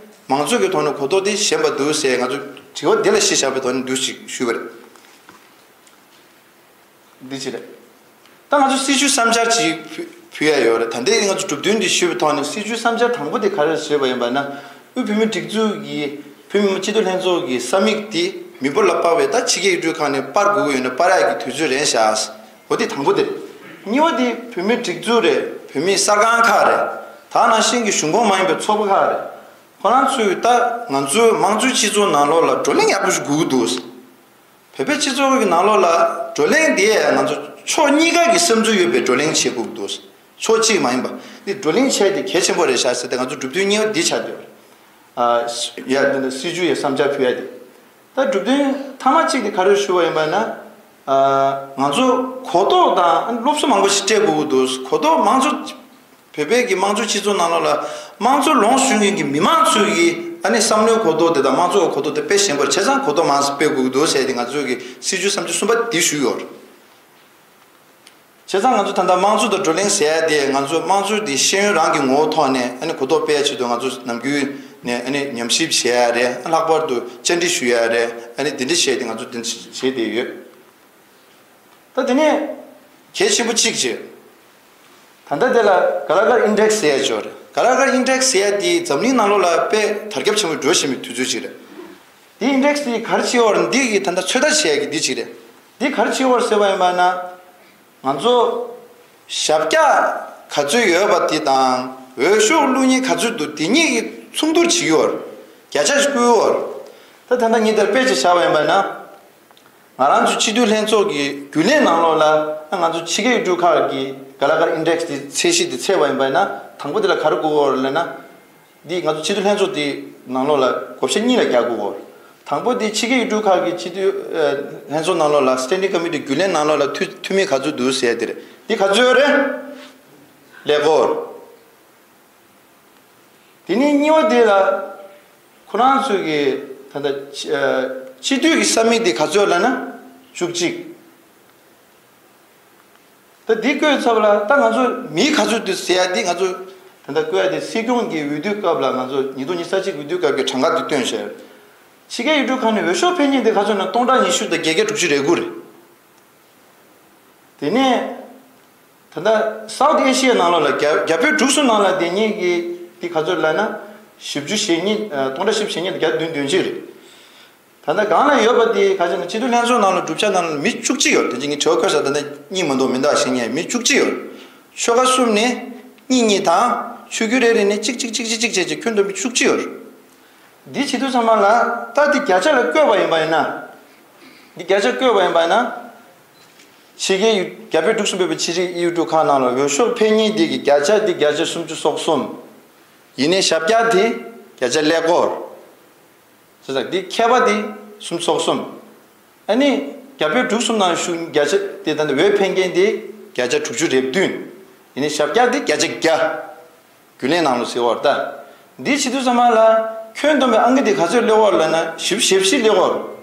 མང་གཙོ་གི་ཐོག་ནས་གོ་རྟོགས་འདི་ཞན་པ་འདུག་ཟེར་ང་ཚོ་དྲི་བ་འདི་ལ་གཞི་བཞག་པའི་ཐོག་ནས་འདུག་ཅིག་ཞུས་པ་རེད། འདི་ཅི་རེད། ད་ང་ཚོ་སྲིད་བྱུས་བསམ་འཆར་ཅིག་ཕུལ་ཕུལ་ཡ་ཡོད་རེད། ད་ལྟའི་ང་ཚོ་གྲུབ་དོན་འདི་ཞུས་པའི་ཐོག་ནས་སྲིད་བྱུས་བསམ་འཆར་དང་པོ་དེ་ག་རེ་ཞུས་པ་ཡིན་པ་ན། དབུས་བོད་མིའི་སྒྲིག་འཛུགས་ཀྱི་བོད་མི་མང་སྤྱི་འཐུས་ལྷན་ཚོགས་ཀྱི་ས་མིག་དེ་མི་འབོར་ལ་དཔག་པའི་ད་ཕྱི་རྒྱལ་ཡུལ་གྲུའི་ཁག་ནས་སྤར་དགོས་ཀྱི་ཡོད་ན་སྤར་ཡ་གི་དུས་ཚོད་རན་བཞག་འོ་དེ་དང་པོ་དེ་རེད། གཉིས་པ་དེ་བོད་མིའི་སྒྲིག་འཛུགས་རེད། བོད་མིའི་གསར་ཁང་ཁག་རེད། ད་ནང་བཞིན་གྱི་གཞུང་ཁོངས་མ་ཡིན་པའི་ཚོགས་པ་ཁག་རེད། ཁོ་རང་ཚོས་ད་ང་ཚོའི་དམངས་གཙོའི་སྤྱི་ཚོགས་ནང་ལོགས་ལ་བགྲོ་གླེང་ཡག་པོ་ཞིག་དགོས་ཀྱི་འདུག་བོད་པའི་སྤྱི་ཚོགས་ཀྱི་ནང་ལོགས་ལ་བགྲོ་གླེང་དེ་ང་ཚོ་ཕྱོགས་གཉིས་ཀ་གི་བསམ་ཚུལ་ཡོད་པའི་བགྲོ་གླེང་བྱེད་དགོས་ཀྱི་འདུག་ཕྱོགས་གཅིག་མ་ཡིན་པ། འདི་བགྲོ་གླེང་བྱས་ཏེ་གལ་ཆེན་པོ་རེད་ཤག་ཟེར་ཏེ་ང་ཚོ་གྲུབ་དོན་གཉིས་པ་འདི་ཆགས་བསྡད་ཡོད་རེད། ཨ། ཡ་འདི་འདི་སྲིད་བྱུས་ཡི་བསམ་འཆར་ཕུལ་ཡ་དེ། ད་གྲུབ་དོན་མཐའ་མ་གཅིག་དེ་ག་རེ་ཞུ་བ་ཡིན་པ་ན། ཨ། ང་ཚོ་གོ་རྟོགས་དང་སློབ་གསོ་མང་པོ་ཞིག་སྤྲད་དགོས་ཀྱི་འདུག་གོ་རྟོགས་དམངས་གཙོ། བོད་པའི་གི་དམངས་གཙོ་སྤྱི་ཚོགས་ནང་ལོགས་ལ་དམངས་གཙོ་ལོངས་སྤྱོད་མཁན་གྱི་མི་མང་ཚོའི་གི་ཨ་ནི་བསམ་བློའི་གོ་རྟོགས་དེ་དང་དམངས་གཙོ་གི་གོ་རྟོགས་དེ་དཔེ་ཞན་པ་རེད། བྱས་ཙང་གོ་རྟོགས་མང་ཙམ་སྤེལ་དགོས་ཀྱི་འདུག་ཟེར་ཏེ་ང་ཚོའི་གི་སྲིད་བྱུས་བསམ་ཚུལ་གསུམ་པ་འདི་ཞུས་ཡོད་རེད། བྱས་ཙང་ང་ཚོ་ད་ལྟ་དམངས་གཙོ་དང་བགྲོ་གླེང་ཟེར་ཡ་དེ་ང་ཚོ་དམངས་གཙོ་འདི་ཤེས་ཡོན་རང་གི་ངོ་བོ་ཐོག་ནས་ཨ་ནི་གོ་རྟོགས་སྤེལ་ཡ་ཆེད་དུ་ང་ཚོ་ནམ་རྒྱུན་ནས་ཨ་ནི་ཉམས་ཞིབ་བྱེད་ཡ་རེད། ལྷག་པར་དུ་བཅར་འདྲི་ཞུ་ཡ་རེད། ཨ་ནི་འདི་འདྲ་བྱས་ཏེ་ང་ཚོ་འདི་འདྲ་བྱས་བསྡད་ཡོད། ད་དེ་ནས་གལ་ཆེན་པོ་གཅིག་བྱས། ད་ལྟ་དེ་ལ་ག་ལ་གར་ཨིན་ཌེག་སི་ཟེར་ཡ་ཅིག་ཡོད་རེད། ག་ལ་གར་ཨིན་ཌེག་སི་ཟེར་ཡ་དེ་འཛམ་གླིང་ནང་ལོགས་ལ་དཔེ་དར་ཁྱབ་ཆེན་པོ་འགྲོ་བཞིན་པའི་དུས་ཚོད་ཅིག་རེད། དེ་ཨིན་ཌེག་སི་དེ་ག་རེ་བྱེད་ཡོད་རེད། འདི་གི་ད་ལྟ་ཚོད་ལྟ་བྱེད་ཡ་གི་འདི་ཅིག་རེད། འདི་ག་རེ་བྱེད་ཡོད་རེད་ཟེར་བ་ཡིན་པ་ན། ང་ཚོ་ཞབས་བཀྱག་ག་ཚོད་ཡོད་པ་དེ་དང་འོས་ཤོག་བླུག་མཁན་ག་ཚོད་འདུག་དེ་གཉིས་ཀྱི་མཚུངས་བསྡུར་བྱེད་ཀྱི་ཡོད་རེད། བརྒྱ་ཆ་ཞིག་བཀོད་ཀྱི་ཡོད་རེད། ད་ད་ལྟ་ངས་འདིར་དཔེ་ཅིག་བཞག་པ་ཡིན་པ་ན། ང་རང་ཚོ་སྤྱི་འཐུས་ལྷན་ཚོགས་ཀྱི་རྒྱུན་ལས་ནང་ལོགས་ལ་ང་ཚོ་ཕྱི་རྒྱལ་ཡུལ་གྲུ་ཁག་གི་ག་ལ་གར་ཨིན་ཌེག་སི་དེ་ཚད་གཞི་དེ་ཚད་པ་ཡིན་པ་ཡིན་ན་དང་པོ་དེ་ལ་ག་རེ་དགོས་ཀྱི་ཡོད་རེད་ལབ་ན། འདི་ང་ཚོ་སྤྱི་འཐུས་ལྷན་ཚོགས་དེ་ནང་ལོགས་ལ་བགོ་བཤའ་གཉིས་ལ་རྒྱག་དགོས་ཀྱི་ཡོད་རེད། དང་པོ་དེ་ཕྱི་རྒྱལ་ཡུལ་གྲུ་ཁག་གི་སྤྱི་འཐུས་ཨ་ལྷན་ཚོགས་ནང་ལོགས་ལ་སི་ཊེན་ཌིང་ཀོ་མི་ཊི་རྒྱུན་ལས་ནང་ལོགས་ལ་འཐུས་འཐུས་མི་ག་ཚོད་འདུག་ཟེར་ཡ་དེ་རེད། འདི་ག་ཚོད་ཡོད་རེད། ཀླད་ཀོར། དེ་ནས་གཉིས་པ་དེ་ལ་ཁོ་རང་ཚོའི་གི་ད་ལྟ་སྤྱི་ཨ་སྤྱི་འཐུས་ཀྱི་ས་མིག་དེ་ག་ཚོད་ལབ་ན་བཅུ་གཅིག་ད་འདི་བཀོད་ཚར་བ་ལ་ད་ང་ཚོ་མི་ག་ཚོད་འདུག་ཟེར་ཡ་དེ་ང་ཚོ་ད་ལྟ་བཀོད་ཡ་དེ་སྲིད་སྐྱོང་གི་འོས་བསྡུའི་སྐབས་ལ་ང་ཚོ་ཉིས་སྟོང་ཉི་ཤུ་རྩ་གཅིག་འོས་བསྡུའི་སྐབས་ཀྱི་གྲངས་ཀ་དེ་བཏོན་བཞག་ཕྱི་རྒྱལ་ཡུལ་གྲུ་ཁག་ནས་འོས་ཤོག་འཕེན་མཁན་དེ་ག་ཚོད་ན་སྟོང་ཕྲག་ཉི་ཤུ་དང་བརྒྱད་བརྒྱ་དྲུག་ཅུ་རེ་དགུ་རེད། དེ་ནས་ད་ལྟ་སའུ་ཐི་ཨེ་ཤི་ཡའི་ནང་ལོགས་ལ་རྒྱ་རྒྱ་བལ་འབྲུག་གསུམ་ནང་ལ་དེ་གཉིས་ཀྱི་དེ་ག་ཚོད་ལབ་ན་བཞི་བཅུ་ཞེ་གཉིས་ཨ་སྟོང་ཕྲག་བཞི་བཅུ་ཞེ་གཉིས་དང་བརྒྱ་བདུན་བདུན་ཅུ་རེད། ད་ལྟ་སྒང་ལ་ཡོད་པ་དེ་ག་ཚོད་ན་སྤྱི་འཐུས་ལྷན་ཚོགས་ནང་ལ་གྲུབ་ཆ་ནང་ལ་མི་བཅུ་གཅིག་ཡོད། དེ་ཅིག་ངས་དྲི་བ་བཀོད་ས་ད་ལྟ་གཉིས་མ་གཏོགས་མི་འདུག་ཞེས་ངས་མི་བཅུ་གཅིག་ཡོད། ཆོལ་ཁ་གསུམ་ནས་གཉིས་གཉིས་དང་ཆོས་བརྒྱུད་རེ་རེ་ནས་གཅིག་གཅིག་གཅིག་གཅིག་བྱས་བྱས་ཁྱོན་བསྡོམས་མི་བཅུ་གཅིག་ཡོད། འདི་བྱེད་དུས་ཚང་མ་ལ་ད་འདི་བརྒྱ་ཆ་ལ་བཀོད་པ་ཡིན་པ་ཡིན་ན། འདི་བརྒྱ་ཆ་བཀོད་པ་ཡིན་པ་ཡིན་ན། ཕྱི་རྒྱལ་ཡུལ་རྒྱ་བལ་འབྲུག་གསུམ་པའི་ཕྱི་རྒྱལ་ཡུལ་གྲུ་ཁག་ནང་ལ་འོས་ཤོག་འཕེན་མཁན་འདི་གི་བརྒྱ་ཆ་འདི་བརྒྱ་ཆ་སུམ་ཅུ་སོ་གསུམ། ཡིན་ནའི་ཞབས་བཀྱག་འདི་བརྒྱ་ཆ་ཀླད་ཀོར། ཟེར། འདི་མཁས་པ་འདི་སུམ་ཚོགས་གསུམ། ཨ་ནི་རྒྱ་བོད་འབྲུག་གསུམ་ནང་ཞུགས་བརྒྱ་ཆ་དེ་ད་ནི་འོས་འཕེན་མཁན་དེ་བརྒྱ་ཆ་དྲུག་ཅུ་རེ་བདུན། ཡིན་ནའི་ཞབས་བཀྱག་དེ་བརྒྱ་ཆ་བརྒྱ། རྒྱུན་ལས་ནང་ལོགས་ཟེར་བ་རེད་ད། འདི་བྱེད་དུས་ཙམ་པ་ལ་ཁྱོན་བསྡོམས་པའི་ཨང་ཀི་དེ་ག་ཚོད་སླེབས་ཡོད་རེད་ལབ་ན་བཞི་བཅུ་ཞེ་བཞི་སླེབས་ཡོད་རེད།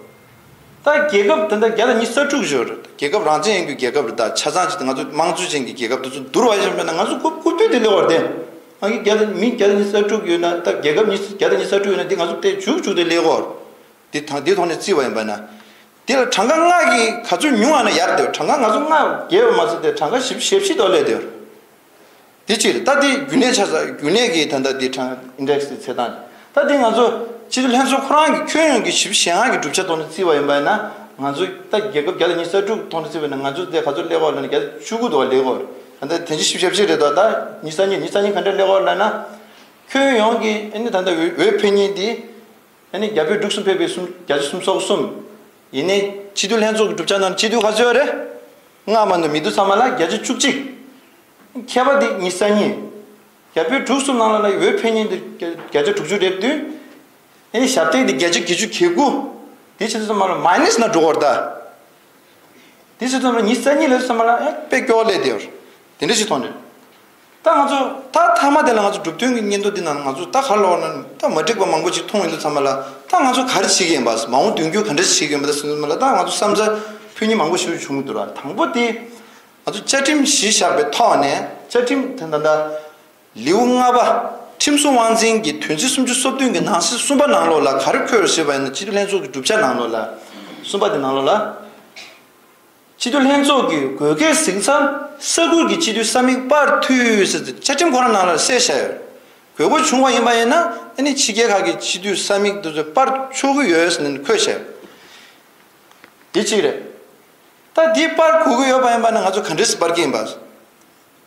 ད་རྒྱལ་ཁབ་ད་ལྟ་བརྒྱ་དང་ཉི་ཤུ་རྩ་དྲུག་ཡོད་རེད། རྒྱལ་ཁབ་རང་བཙན་ཡིན་རྒྱུ་རྒྱལ་ཁབ་རེད། ད་ཆ་ཚང་ཅིག་ང་ཚོ་དམངས་གཙོ་ཅན་གྱི་རྒྱལ་ཁབ་དེ་ཚོ་བསྡུར་བ་ཡིན་པ་ན་ང་ཚོ་ཀུ་ཀུ་པེ་དེ་སླེབས་ཡོད་རེད་དེ། ཨང་ཀི་བརྒྱ་དང་མི་བརྒྱ་དང་ཉི་ཤུ་རྩ་དྲུག་ཡོད་ན། ད་རྒྱལ་ཁབ་ཉི་ཤུ་བརྒྱ་དང་ཉི་ཤུ་རྩ་དྲུག་ཡོད་ན་འདི་ང་ཚོ་དེ་བཅུ་བཅུ་དེ་སླེབས་ཡོད་རེད། འདི་ཐང་འདི་ཐོག་ནས་བརྩིས་པ་ཡིན་པ་ན། དེ་ལ་གྲངས་ཀ་ལྔ་གི་ག་ཚོད་ཉུང་བ་ན་ཡག་དེ། གྲངས་ཀ་ང་ཚོ་ལྔ་བརྒལ་བ་མ་ཟད་དེ་གྲངས་ཀ་བཞི་བཅུ་ཞེ་བཞི་དེ་སླེབས་དེ། དེ་གཅིག་རེད། ད་དེ་རྒྱུན་ལས་ཆ་ཚང་རྒྱུན་ལས་ཀྱི་ད་ལྟ་དེ་གྲངས་ཨིན་ཌེག་སི་དེ་ཚད་སྟངས་རེད། ད་དེ་ང་ཚོ་སྤྱི་འཐུས་ལྷན་ཚོགས་ཁོ་རང་གི་ཁྱོན་ཡོངས་ཀྱི་བཞི་བཅུ་ཞེ་ལྔ་གི་གྲུབ་ཆ་ཐོག་ནས་བརྩིས་པ་ཡིན་པ་ཡིན་ན། ང་ཚོ་ད་རྒྱལ་ཁབ་བརྒྱ་དང་ཉི་ཤུ་རྩ་དྲུག་ཐོག་ནས་བརྩིས་པ་ཡིན་ན་ང་ཚོ་དེ་ག་ཚོད་སླེབས་ཡོད་ལབ་ན་བརྒྱ་ཆ་བཅུ་དགུ་དེ་སླེབས་ཡོད་རེད། ད་ལྟ་དེ་བཞི་བཅུ་ཞེ་བཞི་རེད་དོ། ད་ཉི་ཤུ་རྩ་གཉིས་ཉི་ཤུ་རྩ་གཉིས་ག་འདྲ་སླེབས་ཡོད་ལབ་ན། ཁྱོན་ཡོངས་ཀྱི་ཨ་ནི་ད་ལྟ་འོས་འོས་འཕེན་མཁན་དེ་ཨ་ནི་རྒྱ་བོད་འབྲུག་གསུམ་ཕེབས་པའི་གསུམ་བརྒྱ་ཆ་སུམ་ཚོགས་གསུམ། ཡིན་ནའི་སྤྱི་འཐུས་ལྷན་ཚོགས་ཀྱི་གྲུབ་ཆ་ནང་སྤྱི་འཐུས་ག་ཚོད་ཡོད་རེད། ལྔ་མ་གཏོགས་མི་འདུག་ཚང་མ་ལ་བརྒྱ་ཆ་བཅུ་གཅིག། མཁས་པ་དེ་ཉི་ཤུ་རྩ་གཉིས། རྒྱ་བོད་འབྲུག་གསུམ་ནང་ལ་ལ་འོས་འཕེན་མཁན་དེ་བརྒྱ་ཆ་དྲུག་ཅུ་རེ་བདུན། ཨ་ནི་ཞབས་སྟེགས་དེ་བརྒྱ་ཆ་བརྒྱད་ཅུ་གྱ་དགུ། དེ་བྱས་ཙང་ཚང་མ་ལ་མའི་ནས་ནང་འགྲོ་བར་གདའ། དེ་བྱས་ཙང་ཚང་མ་ལ་ཉི་ཤུ་རྩ་གཉིས་ལ་ཚང་མ་ལ་ཨེ་དཔེ་སྐྱོ་བ་སླེབས་བསྡད་ཡོད་རེད། དེ་འདྲ་ཞིག་མཐོང་རེད། ད་ང་ཚོ་ད་མཐའ་མ་དེ་ལ་ང་ཚོ་གྲུབ་དོན་གྱི་སྙན་ཐོ་འདི་ནང་ང་ཚོ་ད་ག་ལབ་ན་ད་མ་འགྲིག་པ་མང་པོ་ཞིག་མཐོང་ཡོང་དུས་ཚང་མ་ལ། ད་ང་ཚོ་ག་རེ་བྱེད་ཀྱི་ཡིན་པ། མ་འོངས་མདུན་སྐྱོད་ག་འདྲ་བྱེད་ཀྱི་ཡིན་པ། ད་སོང་ཙང་ཚང་མ་ལ་ད་ང་ཚོ་བསམ་ཚུལ་ཕུལ་མཁན་མང་པོ་ཞིག་བྱུང་གི་འདུག་ར། དང་པོ་དེ་ང་ཚོ་བཅའ་ཁྲིམས་གཞི་བཞག་པའི་ཐོག་ནས་བཅའ་ཁྲིམས་དེ་ད་ལྟ་ལེའུ་ལྔ་པ་ཁྲིམས་སྲུང་དབང་འཛིན་གྱི་དོན་ཚན་སུམ་ཅུ་སོ་བདུན་གྱི་ནང་གསེས་གསུམ་པ་ནང་ལོགས་ལ་ག་རེ་འཁོད་ཡོད་ཟེར་བ་ཡིན་ན། སྤྱི་འཐུས་ལྷན་ཚོགས་ཀྱི་གྲུབ་ཆ་ནང་ལོགས་ལ། གསུམ་པ་དེ་ནང་ལོགས་ལ། སྤྱི་འཐུས་ལྷན་ཚོགས་ཀྱི་དགོས་གལ་གཟིགས་མཚམས་ས་ཁུལ་གྱི་སྤྱི་འཐུས་ས་མིག་སྤར་འཐུས་ཟེར་ཏེ་བཅའ་ཁྲིམས་ཁོ་རང་ནང་ལ་གསལ་བཞག་ཡོད། དགོས་མཁོ་བྱུང་བ་ཡིན་པ་ཡིན་ན་ཨ་ནི་ཕྱི་རྒྱལ་ཁག་གི་སྤྱི་འཐུས་ས་མིག་དེ་ཚོ་སྤར་ཆོག་གི་ཡོད་ཟེར་ནས་འཁོད་བཞག་ཡོད། དེ་གཅིག་རེད། ད་འདི་སྤར་དགོས་ཀྱི་ཡོད་པ་ཡིན་པ་ན་ང་ཚོ་ག་འདྲས་སེ་སྤར་གྱི་ཡིན་པ།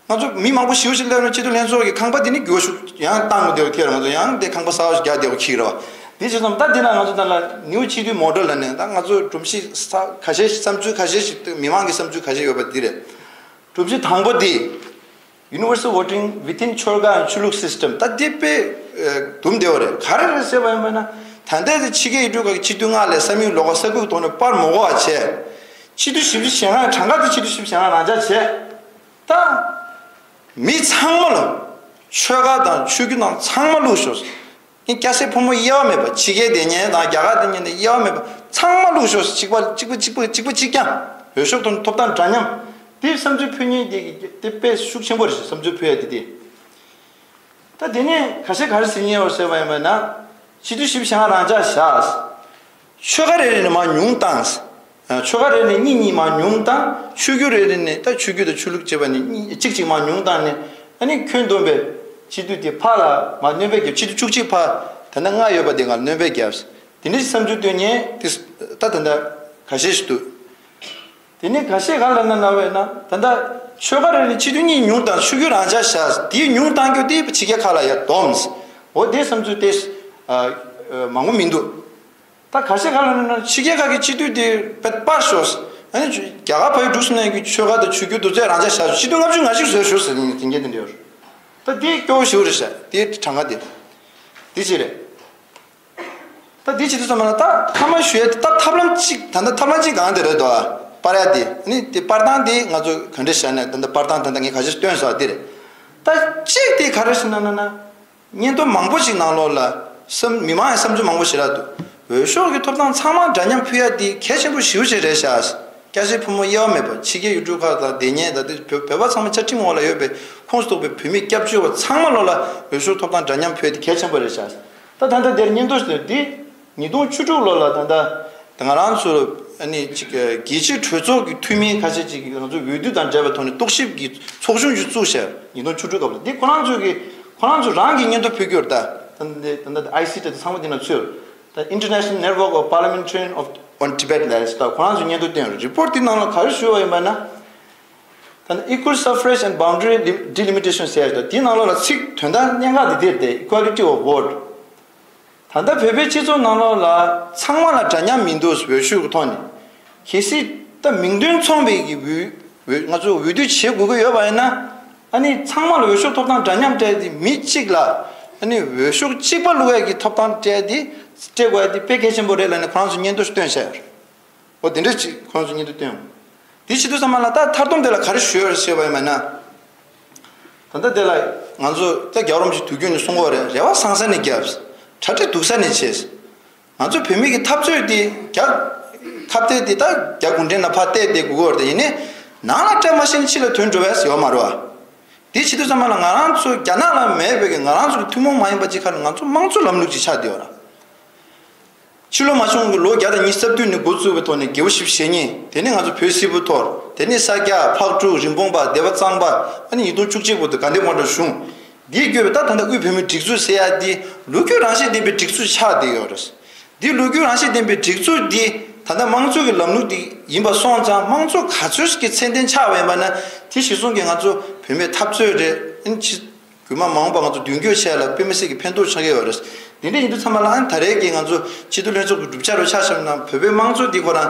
ང་ཚོ་མི་མང་པོ་ཞེ་པོ་ཞིག་སླེབས་ན་སྤྱི་འཐུས་ལྷན་ཚོགས་ཀྱི་ཁང་པ་འདི་ནི་འགྱུར་བ་ཤུགས་ཡང་བཏང་དགོས་བསྡད་པ་ཁྱེད་རང་ཚོ་ཡང་དེ་ཁང་པ་གསར་པ་ཞིག་རྒྱག་བསྡད་པ་ཁྱེད་རེད་བ། འདི་བྱས་ཙང་ད་འདི་ན་ང་ཚོ་ད་ལ་ནིའུ་སྤྱི་འཐུས་མོ་ཌེལ་ལ་ནས་ད་ང་ཚོ་སྒྲོམ་གཞི་ས་ཁ་ཤས་ཤིག་བསམ་ཚུལ་ཁ་ཤས་ཤིག་མི་མང་གི་བསམ་ཚུལ་ཁ་ཤས་ཡོད་པ་འདི་རེད། སྒྲོམ་གཞི་དང་པོ་འདི། Universal voting within ཆོལ་ཁ་and ཆོས་ལུགས་སིས་ཊེམ། ད་འདི་དཔེ་ཨ་དུམ་བདེ་བ་རེད། ག་རེ་རེད་ཟེར་བ་ཡིན་པ་ན། ད་ལྟ་དེ་ཕྱི་རྒྱལ་ཡུལ་གྲུ་ཁག་གི་སྤྱི་འཐུས་ལྔ་ལས་ས་མིག་ལོགས་ཀ་ས་ཁུལ་ཐོག་ནས་སྤར་མ་དགོས་པ་བྱས། སྤྱི་འཐུས་བཞི་བཅུ་ཞེ་ལྔ་གྲངས་ཀ་དེ་སྤྱི་འཐུས་བཞི་བཅུ་ཞེ་ལྔ་རང་འཇགས་བྱས། ད་མི་ཚང་མ་ལ་ཆོལ་ཁ་དང་ཆོས་བརྒྱུད་དང་ཚང་མ་བླུགས་ཤོག། ཨིན་སྐྱ་སེར་ཕོ་མོ་དབྱེ་བ་མེད་པ། ཕྱི་རྒྱལ་སྡོད་མཁན་དང་རྒྱ་གར་སྡོད་མཁན་དང་དབྱེ་བ་མེད་པ་ཚང་མ་བླུགས་ཤོག། གཅིག་པ་གཅིག་པ་གཅིག་པ་གཅིག་པ་གཅིག་རྐྱང་། འོས་ཤོག་ཐོབ་ཐོབ་ཐང་འདྲ་མཉམ། དེ་བསམ་ཚུལ་ཕུལ་མཁན་དེ་དེ་དཔེ་ཤུགས་ཆེན་པོ་རེད་ཤག། བསམ་ཚུལ་ཕུལ་ཡ་དེ་དེ། ད་དེ་ནས་ཁ་ཤས་ག་རེ་ཟེར་མཁན་ཡོད་ཟེར་བ་ཡིན་པ་ན། སྤྱི་འཐུས་བཞི་བཅུ་ཞེ་ལྔ་རང་འཇགས་བཞག། ཆོལ་ཁ་རེ་རེ་ནས་མར་ཉུང་བཏང་། ཆོལ་ཁ་རེ་ནས་གཉིས་གཉིས་མར་ཉུང་བཏང་། ཆོས་བརྒྱུད་རེ་རེ་ནས་ད་ཆོས་བརྒྱུད་དང་ཆོས་ལུགས་བཅས་པ་ནས་གཉིས་གཅིག་གཅིག་མར་ཉུང་བཏང་ནས། ཨ་ནི་ཁྱོན་བསྡོམས་པའི་སྤྱི་འཐུས་དེ་ཕར་ལ་མར་སྣོན་པ་བརྒྱབ། སྤྱི་འཐུས་བཅུ་གཅིག་ཕར་ད་ལྟ་ལྔ་ཡོད་པ་དེ་སྒང་ལ་སྣོན་པ་བརྒྱབ། དེ་འདྲ་ཞིག་བསམ་ཚུལ་བཏོན་མཁན་དེ་ད་ད་ལྟ་ཁ་ཤས་ཤིག་འདུག། དེ་ནས་ཁ་ཤས་ག་ལབ་ན་ལབ་པ་ཡིན་ན། ད་ལྟ་ཆོལ་ཁ་རེ་རེ་ནས་སྤྱི་འཐུས་གཉིས་ཉུང་བཏང་། ཆོས་བརྒྱུད་རང་འཇགས་བཞག། དེའི་ཉུང་བཏང་རྒྱུ་དེ་ཕྱི་རྒྱལ་ཁག་ལ་ཡར་བསྡོམས། འོ་དེ་བསམ་ཚུལ་དེ་ཨ་ཨ་མང་པོ་མི་འདུག། ད་ཁ་ཤས་ག་ལབ་ན་ཕྱི་རྒྱལ་ཁག་གི་སྤྱི་འཐུས་དེ་དཔེ་སྤར་ཤོག། ཨ་ནི་རྒྱ་གར་ཕ་ཡུལ་འབྲུག་གསུམ་ནང་གི་ཆོལ་ཁ་དང་ཆོས་བརྒྱུད་དེ་ཚོ་རང་འཇགས་བཞག། སྤྱི་འཐུས་ལྔ་བཅུ་ང་གཅིག་བཟོས་ཤོག་ཟེར་ནས་དེ་འགན་དེ་འདྲ་ཡོད་རེད། ད་དེ་སྐྱོ་བོ་ཞེ་པོ་རེད་ཤག། དེ་གྲངས་ཀ་དེ་དེ་ཅི་རེད། ད་འདི་བྱེད་དུས་ཙམ་པ་ལ་ད་མཐའ་མ་ཞུ་ཡ་དེ་ད་ཐབས་ལམ་གཅིག། ད་ལྟ་ཐབས་ལམ་གཅིག་སྒང་དེ་རེད་དོ། སྤར་ཡ་དེ་ནི་དེ་སྤར་སྟངས་དེ་ང་ཚོ་ག་འདྲ་བྱས་ན། ད་ལྟ་སྤར་སྟངས་ད་ལྟ་ངས་ག་ཞིག་སྟོན་ས་དེ་རེད། ད་གཅིག་དེ་ག་རེ་ཞིག་ན་ན་ན། སྙན་ཐོ་མང་པོ་ཞིག་ནང་ལོགས་ལ་བསམ་མི་མང་ཡང་བསམ་ཚུལ་མང་པོ་ཞིག་རག་འདུག། འོས་ཤོག་གི་ཐོབ་ཐང་ཚང་མ་འདྲ་མཉམ་ཕུལ་ཡ་དེ་གལ་ཆེན་པོ་ཞེ་པོ་ཅིག་རེད་ཤག། སྐྱ་སེར་ཕོ་མོ་དབྱེ་བ་མེད་པ། ཕྱི་རྒྱལ་ཡུལ་གྲུ་ཁག་ལ་བསྡད་མཁན་ད་ལྟ་བོད་བོད་པ་ཚང་མ་བཅའ་ཁྲིམས་འོག་ལ་ཡོད་པའི་ཁོངས་སུ་གཏོགས་པའི་བོད་མི་སྐྱབས་བཅོལ་བ་ཚང་མ་ལོགས་ལ་འོས་ཤོག་ཐོབ་ཐང་འདྲ་མཉམ་ཕུལ་ཏེ་གལ་ཆེན་པོ་རེད་ཤག། ད་ད་ལྟ་དེར་སྙན་ཐོ་ཞིག་འདི་ཉིས་སྟོང་བཅུ་དྲུག་ལོ་ལ་ད་ལྟ་ང་རང་ཚོ་ཨ་ནི་ཅིག་རྒྱལ་སྤྱིའི་གྲོས་ཚོགས་ཀྱི་འཐུས་མི་ཁ་ཤས་ཅིག་གིས་ང་ཚོ་འོས་བསྡུ་དང་འབྲེལ་བའི་ཐོག་ནས་རྟོག་ཞིབ་ཀྱི་ཚོགས་ཆུང་ཞིག་བཙུགས་ཤག། ཉིས་སྟོང་བཅུ་དྲུག་སྐབས་ལ། འདི་ཁོ་རང་ཚོ་གི་ཁོ་རང་ཚོ་རང་གི་སྙན་ཐོ་ཕུལ་རྒྱུ་རེད་ད། ད་ད་ད་ད་ཨའི་སི་ཊི་དང་ཚང་མ་འདི་ན་ཚུད། ད་International Network of Parliamentarians of on Tibet ལབ་ཡ་ཞིག་ད་ཁོ་རང་ཚོས་སྙན་ཐོ་བཏོན་ཡོད་རེད། རི་པོར་ཊི་འདི་ནང་ལ་ག་རེ་ཞུས་པ་ཡིན་པ་ན། ད་ནི་Equal Suffrage and Boundary Delimitation ཟེར་ཡ་ཞིག་ད་འདི་ནང་ལོགས་ལ་ཚིག་དོན་དག་གནད་འགག་འདི་འདིར་ཏེ་Equality of Vote། ད་ལྟ་བོད་པའི་སྤྱི་ཚོགས་ནང་ལོགས་ལ་ཚང་མ་ལ་འདྲ་མཉམ་མི་འདུག་འོས་ཤོག་གི་ཐོག་ནས། གལ་སྲིད་ད་མིང་དོན་མཚུངས་པའི་གི་འོས་འོས་ང་ཚོ་འོས་བསྡུ་བྱེད་དགོས་ཀྱི་ཡོད་པ་ཡིན་ན། ཨ་ནི་ཚང་མ་ལ་འོས་ཤོག་ཐོབ་ཐང་འདྲ་མཉམ་སྤྲད་དེ་མི་གཅིག་ལ་ ཨ་ནི་འོས་ཤོག་གཅིག་པ་བླུག་ཡག་གི་ཐོབ་ཐང་སྤྲད་དེ་སྤྲད་དགོས་ཡག་དེ་དཔེ་གལ་ཆེན་པོ་རེད་ལབ་ནས་ཁོ་རང་ཚོ་སྙན་ཐོ་ཞིག་བཏོན་བཞག་ཡོད་རེད། འོ་དེ་འདྲ་ཅིག་ཁོ་རང་ཚོ་སྙན་ཐོ་བཏོན་ཡོད། དེ་བྱེད་དུས་ཙམ་པ་ལ་ད་མཐར་སྡོམ་དེ་ལ་ག་རེ་ཞུ་ཡོད་རེད་ཞུས་པ་ཡིན་པ་ན། ད་ལྟ་དེ་ལ་ང་ཚོ་ད་རྒྱལ་བ་རིན་པོ་ཆེ་དུས་རྒྱུན་ནས་གསུང་གི་ཡོད་རེད། རེ་བ་བཟང་ས་ནས་བརྒྱབ། གྲ་སྒྲིག་སྡུག་ས་ནས་བྱས། ང་ཚོ་བོད་མི་གི་འཐབ་རྩོད་དེ་རྒྱ་ཁ་གཏད་དེ་ད་རྒྱ་གུང་ཁྲན་ལ་ཕར་གཏད་དེ་དགོས་ཀྱི་ཡོད་རེད། ཡིན་ནའི་ནང་ལ་སྤྲད་མ་ཤེས་ན་ཕྱི་ལ་ཐོན་འགྲོ་བས་ཡོད་མ་རེད་བ། དེ་བྱེད་དུས་ཙམ་པ་ལ་ང་རང་ཚོ་རྒྱ་ནག་ལ་མེད་པའི་གི་ང་རང་ཚོ་གི་ཐུན་མོང་མ་ཡིན་པ་ཅིག་ཁ་ལ་ང་ཚོ་དམངས་གཙོ་ལམ་ལུགས་ཅིག་ཆགས་བསྡད་ཡོད་ར། ཕྱི་ལོ་མ་བྱུང་གི་ལོ་བརྒྱ་དང་ཉི་ཤུ་རྩ་བདུན་ནས་འགོ་བཙུགས་པའི་ཐོག་ནས་རྒྱལ་པོ་ཞེ་གཉིས། དེ་ནས་ང་ཚོ་བོད་སིལ་བུ་ཐོར། དེ་ནས་ས་སྐྱ་ཕག་གྲུ་རིན་སྤུངས་པ་སྡེ་པ་གཙང་པ། ཨ་ནི་ཉིས་སྟོང་བཅུ་གཅིག་བར་དུ་དགའ་ལྡན་དབང་གྲགས་གཞུང་། འདིའི་བརྒྱུད་པའི་ད་ད་ལྟ་དབུས་བོད་མིའི་སྒྲིག་འཛུགས་ཟེར་ཡ་འདི་ལོ་རྒྱུས་རང་བཞིན་ལྡན་པའི་སྒྲིག་འཛུགས་ཆགས་བསྡད་ཡོད་རེད། འདི་ལོ་རྒྱུས་རང་བཞིན་ལྡན་པའི་སྒྲིག་འཛུགས་འདི་ད་ལྟ་དམངས་གཙོ་གི་ལམ་ལུགས་འདི་ཡིན་པ་སོང་ཙང་། དམངས་གཙོ་ག་ཚོད་ཀྱི་ཚད་ལྡན་ཆགས་པ་ཡིན་པ་ན། དེ་གཞིར་བཟུང་གིས་ང་ཚོ་བོད་མིའི་འཐབ་རྩོད་རེད། ཨ་ནི་ཕྱི་རྒྱུད་མང་མ་འོངས་པ་ང་ཚོ་མདུན་སྐྱོད་བྱེད་ཡ་ལ་དཔེ་མི་སྲིད་ཀྱི་ཕན་ཐོགས་ཆགས་ཀྱི་ཡོད་རེད། འདི་འདྲ་ཡིན་དུས་ཙམ་པ་ལ། ཨ་ནི་ད་རེས་ཀྱི་ང་ཚོ་སྤྱི་འཐུས་ལྷན་ཚོགས་ཀྱི་གྲུབ་ཆ་རུ་ཆ་བཞག་ན། བོད་པའི་དམངས་གཙོ་འདི་ཁོ་རང་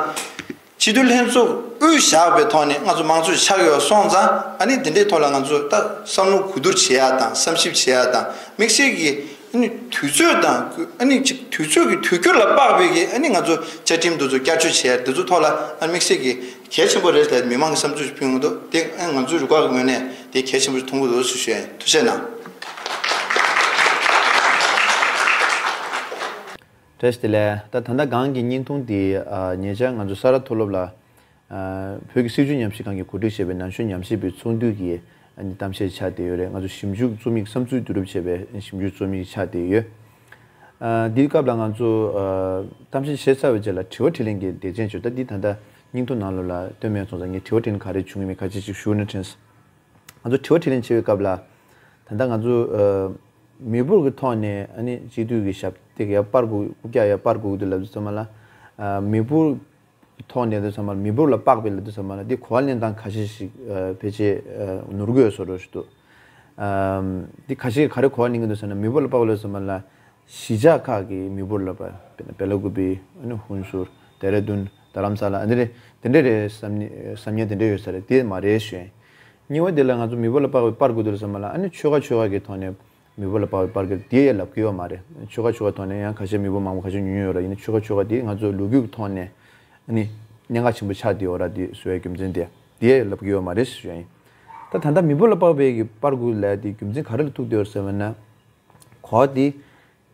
སྤྱི་འཐུས་ལྷན་ཚོགས་དབུས་བཞག་པའི་ཐོག་ནས་ང་ཚོ་དམངས་གཙོ་ཆགས་ཡོད་སོང་ཙང་། ཨ་ནི་འདི་འདྲའི་ཐོག་ལ་ང་ཚོ་ད་བསམ་བློ་གོ་བསྡུར་བྱེད་ཡ་དང་། བསམ་ཞིབ་བྱེད་ཡ་དང་། དམིགས་བསལ་གྱི་ཨ་ནི་དུས་ཚོད་དང་། ཨ་ནི་ཅིག་དུས་ཚོད་ཀྱི་དུས་འགྱུར་ལ་དཔག་པའི་གི་ཨ་ནི་ང་ཚོ་བཅའ་ཁྲིམས་འདི་ཚོ་བསྐྱར་བཅོས་བྱེད་ཡ་འདི་ཚོ་ཐོག་ལ། ཨ་ནི་དམིགས་བསལ་གྱི་གལ་ཆེན་པོ་རེད་ལབ་མི་མང་གི་བསམ་ཚུལ་ཞིག་ཕུལ་ཡོང་གི་འདུག་དེ་ཨ་ནི་ང་ཚོའི་རུ་ཁག་གི་ངོས་ནས་དེ་གལ་ཆེན་པོ་ཞིག་མཐོང་གི་འདུག་ཞེས་ཞུ་ཡ་ཡིན། ཐུགས་རྗེ་གནང་། བཀྲ་ཤིས་བདེ་ལེགས། ད་ད་ལྟ་སྒང་གི་བརྙན་ཐུང་འདི་ཨ་ཉེ་ཆར་ང་ཚོ་ས་རཱ་མཐོ་སློབ་ལ་ཨ་བོད་ཀྱི་སྲིད་བྱུས་ཉམས་ཞིབ་ཁང་གིས་གོ་སྒྲིག་བྱས་པའི་ན་གཞོན་ཉམས་ཞིབ་པའི་ཚོགས་འདུ་གི་ཨ་ནི་གཏམ་བཤད་ཆགས་བསྡད་ཡོད་རེད། ང་ཚོ་ཞིབ་འཇུག་རྩོམ་ཡིག་བསམ་ཚུལ་བསྡུ་རུབ་བྱས་པའི་ཞིབ་འཇུག་རྩོམ་ཡིག་ཆགས་བསྡད་ཡོད། ཨ་འདིའི་སྐབས་ལ་ང་ཚོ་ཨ་གཏམ་བཤད་བྱས་ཚར་བའི་རྗེས་ལ་དྲི་བ་དྲིས་ལན་གྱི་སྡེ་ཚན་བྱོས། ད་འདི་ད་ལྟ་བརྙན་ཐུང་ནང་ལོགས་ལ་སྟོན་མེད་སོང་ཙང་། ངས་དྲི་བ་དྲིས་ལན་ག་རེ་བྱུང་ཡོད་མེད་ཁ་ཤས་ཤིག་ཞུ་ན་དྲན་སོང་། ང་ཚོ་དྲི་བ་དྲིས་ལན་བྱེད་པའི་སྐབས་ལ། ད་ལྟ་ང་ཚོ་ཨ་མི་འབོར་གྱི་ཐོག་ནས་ཨ་ནི་སྤྱི་འཐུས་ཀྱི་ཞབས་སྟེགས་ཡར་སྤར་དགོས། རྐུབ་བཀྱག་ཡར་སྤར་དགོས་ཀྱི་འདུག་ལབ་དུས་ཙམ་པ་ལ། ཨ་མི་འབོར་གྱི་ཐོག་ནས་ལབ་དུས་ཙམ་པ་ལ། མི་འབོར་ལ་དཔག་པའི་ལབ་དུས་ཙམ་པ་ལ། འདི་གོ་བ་ལེན་སྟངས་ཁ་ཤས་ཤིག་ཨ་ཕལ་ཆེར་ཨ་ནོར་གྱི་ཡོད་བཟོ་འདྲ་ཞིག་འདུག་ཨ་འདི་ཁ་ཤས་ག་རེ་གོ་བ་ལེན་གྱི་འདུག་ཟེར་ན། མི་འབོར་ལ་དཔག་པ་ལབ་དུས་ཙམ་པ་ལ། གཞིས་ཆགས་ཁག་གི་མི་འབོར་ལ་དཔག་པ། དཔེར་ན་བེ་ལ་ཀུ་པེ། ཨ་ནི་ཧུན་སུར། ལྡེ་ར་ལྡུན། རྡ་རམ་ས་ལ། ཨ་འདི་རེད། དེ་འདྲ་རེད་བསམ་ཉེ་བསམ་ཉེ་དེ་འདྲ་ཡོད་ས་རེད། དེ་མ་རེད་ཞུ་ཡིན། གཉིས་པ་དེ་ལ་ང་ཚོ་མི་འབོར་ལ་དཔག་པའི་སྤར་དགོས་འདུག་ལབ་ཙམ་པ་ལ། ཨ་ནི་ཆོལ་ཁ་ཆོལ་ཁ་གི་ཐོག་ནས་མི་འབོར་ལ་དཔག་པའི་སྤར་དགོས་དེ་ཡང་ལབ་ཀྱི་ཡོད་མ་རེད། ཆོལ་ཁ་ཆོལ་ཁ་ཐོག་ནས་ཡང་ཁ་ཤས་མི་འབོར་མང་པོ་ཁ་ཤས་ཉུང་ཉུང་ཡོད་ར། ཡིན་ན་ཆོལ་ཁ་ཆོལ་ཁ་དེ་ང་ཚོ་ལོ་རྒྱུས་ཀྱི་ཐོག་ནས་ཨ་ནི་གནད་འགག་ཆེན་པོ་ཆགས་བསྡད་ཡོད་ར། དེ་བཟོ་བའི་རྒྱུ་མཚན་དེ་དེ་ཡང་ལབ་ཀྱི་ཡོད་མ་རེད་ཞུ་ཡ་ཡིན། ད་ད་ལྟ་མི་འབོར་ལ་དཔག་པའི་གི་སྤར་དགོས་ལབ་དེ་རྒྱུ་མཚན་ག་རེ་ལ་ཐུག་བསྡད་ཡོད་ཟེར་བ་ན། གོ་བ་དེ།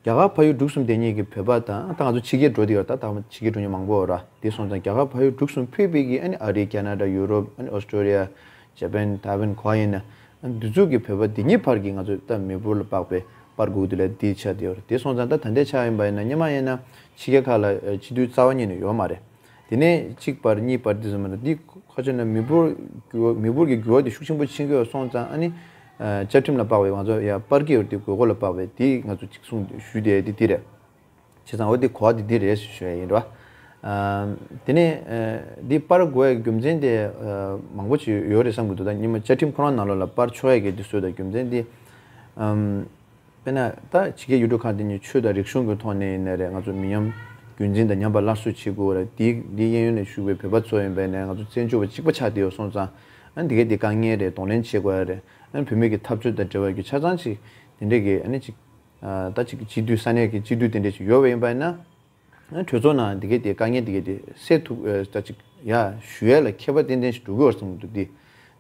རྒྱ་གར་ཕ་ཡུལ་འབྲུག་གསུམ་བསྡད་མཁན་གྱི་བོད་པ་དང་། ད་ང་ཚོ་ཕྱི་རྒྱལ་འགྲོ་བསྡད་ཡོད་ར། ད་ད་ཕྱི་རྒྱལ་འགྲོ་མཁན་མང་པོ་ཡོད་ར། དེ་སོང་ཙང་རྒྱ་གར་ཕ་ཡུལ་འབྲུག་གསུམ་ཕུད་པའི་གི་ཨ་ནི་ཨ་རི། ཁེ་ན་ཌ། ཡུ་རོབ། ཨ་ནི་ཨོ་སི་ཀྲོ་ལི་ཡ། ཇ་པན། ཐའེ་ཝན། གོ་བ་ཡིན་ན། ཨ་ནི་འདི་ཚོ་གི་བོད་པ་འདི་གཉིས་བར་གྱི་ང་ཚོ་ད་མི་འབོར་ལ་དཔག་པའི་སྤར་དགོས་འདུག་ལབ་འདི་ཆགས་བསྡད་ཡོད་ར། དེ་སོང་ཙང་ད་ད་ལྟའི་ཆ་ཡིན་པ་ཡིན་ན། སྔོན་མ་ཡིན་ན་ཕྱི་རྒྱལ་ཁག་ལ་ཨ་སྤྱི་འཐུས་རྩ་བ་ཉིད་ནས་ཡོད་མ་རེད། དེ་ནས་གཅིག་སྤར་གཉིས་སྤར་དེ་ཚོ་མ་རེད། འདི་ཁ་ཆེ་ན་མི་འབོར་འགྱུར་བ། མི་འབོར་གྱི་འགྱུར་བ་དེ་ཤུགས་ཆེན་པོ་ཕྱིན་གྱི་ཡོད་སོང་ཙང་། ཨ་ནི་ཨ་བཅའ་ཁྲིམས་ལ་དཔག་པའི་ང་ཚོ་ཡར་སྤར་གྱི་ཡོད་རེད། དེ་དགོས་མཁོ་ལ་དཔག་པའི་དེ་ང་ཚོ་གཅིག་གསུངས་ཞུས་བསྡད་དེ་འདི་རེད། བྱས་ཙང་འོ་དེ་གོ་བ་དེ་འདི་རེད་ཞུ་ཞུ་ཡ་ཡིན་ར། ཨ་དེ་ནས་ཨ་འདི་སྤར་དགོས་ཡ་རྒྱུ་མཚན་དེ་ཨ་མང་པོ་ཅིག་ཡོད་རེད་བསམ་གྱི་འདུག་ད་སྔོན་མ་བཅའ་ཁྲིམས་ཁོ་རང་ནང་ལོགས་ལ་སྤར་ཆོག་ཡ་གི་དེ་བཟོས། ད་རྒྱུ་མཚན་དེ་ཨམ། དཔེར་ན་ད་ཕྱི་རྒྱལ་ཡུལ་གྲུ་ཁག་དེ་ནས་ཆོས་དང་རིག་གཞུང་གི་ཐོག་ནས་ཡིན་ན་རེད། ང་ཚོ་མི་ཉམས་རྒྱུན་འཛིན་དང་ཉམས་པ་སླར་གསོ་བྱེད་དགོས་རེད། དེ་འདི་གཡས་གཡོན་ནས་བཞུགས་པའི་བོད་པ་ཚོ་ཡིན་པ་ཡིན་ན་ང་ཚོ་བཙན་བྱོལ་བ་གཅིག་པ་ཆགས་བསྡད་ཡོད་སོང་ཙང་། ཨ་འདི་གའི་དེ་དཀའ་ངལ་རེད། གདོང་ལེན་བྱེད་དགོས་ཡ་རེད། ཨ་བོད་མི་གི་འཐབ་རྩོད་དང་འབྲེལ་བ་གི་ཆ་ཚང་ཅིག་དེ་འདྲས་ཀྱི་ཨ་ནི་ཅིག་ད་ཅིག་སྤྱི་འཐུས། ས་གནས་ཀྱི་སྤྱི་འཐུས་དེ་འདྲས་ཅིག་ཡོད་པ་ཡིན་པ་ཡིན་ན། གྲོས་ཚོགས་ནང་འདི་གའི་དེ་དཀའ་ངལ་འདི་གའི་དེ་སེལ་ཐུབ། ཨ་ད་ཅིག་ཡ་ཞུ་ཡ་ལ་ཁྱད་པར་ཏན་ཏན་ཞིག་འགྲོ་གི་ཡོད་རེད་བསམ་གྱི་འདུག་དེ་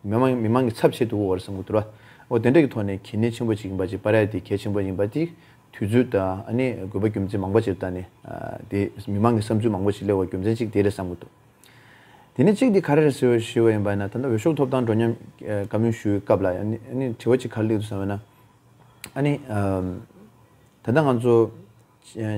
མི་མང་མི་མང་གི་ཚབ་བྱེད་ཐུབ་ཀྱི་ཡོད་རེད་བསམ་གྱི་འདུག་ར། འོ་དེ་འདྲ་གི་ཐོག་ནས་གལ་གནད་ཆེན་པོ་ཅིག་ཡིན་པ་ཅིག་སྤར་ཡ་དེ་གལ་ཆེན་པོ་ཡིན་པ་དེ་དུས་ཚོད་དང་ཨ་ནི་དགོས་པ་རྒྱུ་མཚན་མང་པོ་ཅིག་ལ་བལྟས་ནས། ཨ་དེ་མི་མང་གི་བསམ་ཚུལ་མང་པོ་ཞིག་སླེབས་པའི་རྒྱུ་མཚན་གཅིག་དེ་རེད་བསམ་གྱི་འདུག་དེ་ནས་གཅིག་དེ་ག་རེ་རེད་ཟེར་བ་ཞུས་པ་ཡིན་པ་ན། ད་ལྟ་འོས་ཤོག་ཐོབ་ཐང་འགྲོ་མཉམ་ཨ་བཀའ་མོལ་ཞུ་བའི་སྐབས་ལ། ཨ་ནི་ཨ་ནི་དྲི་བ་གཅིག་ག་རེ་སླེབས་འདུག་ཟེར་བ་ན། ཨ་ནི་ཨམ། ད་ལྟ་ང་ཚོ་ཨ་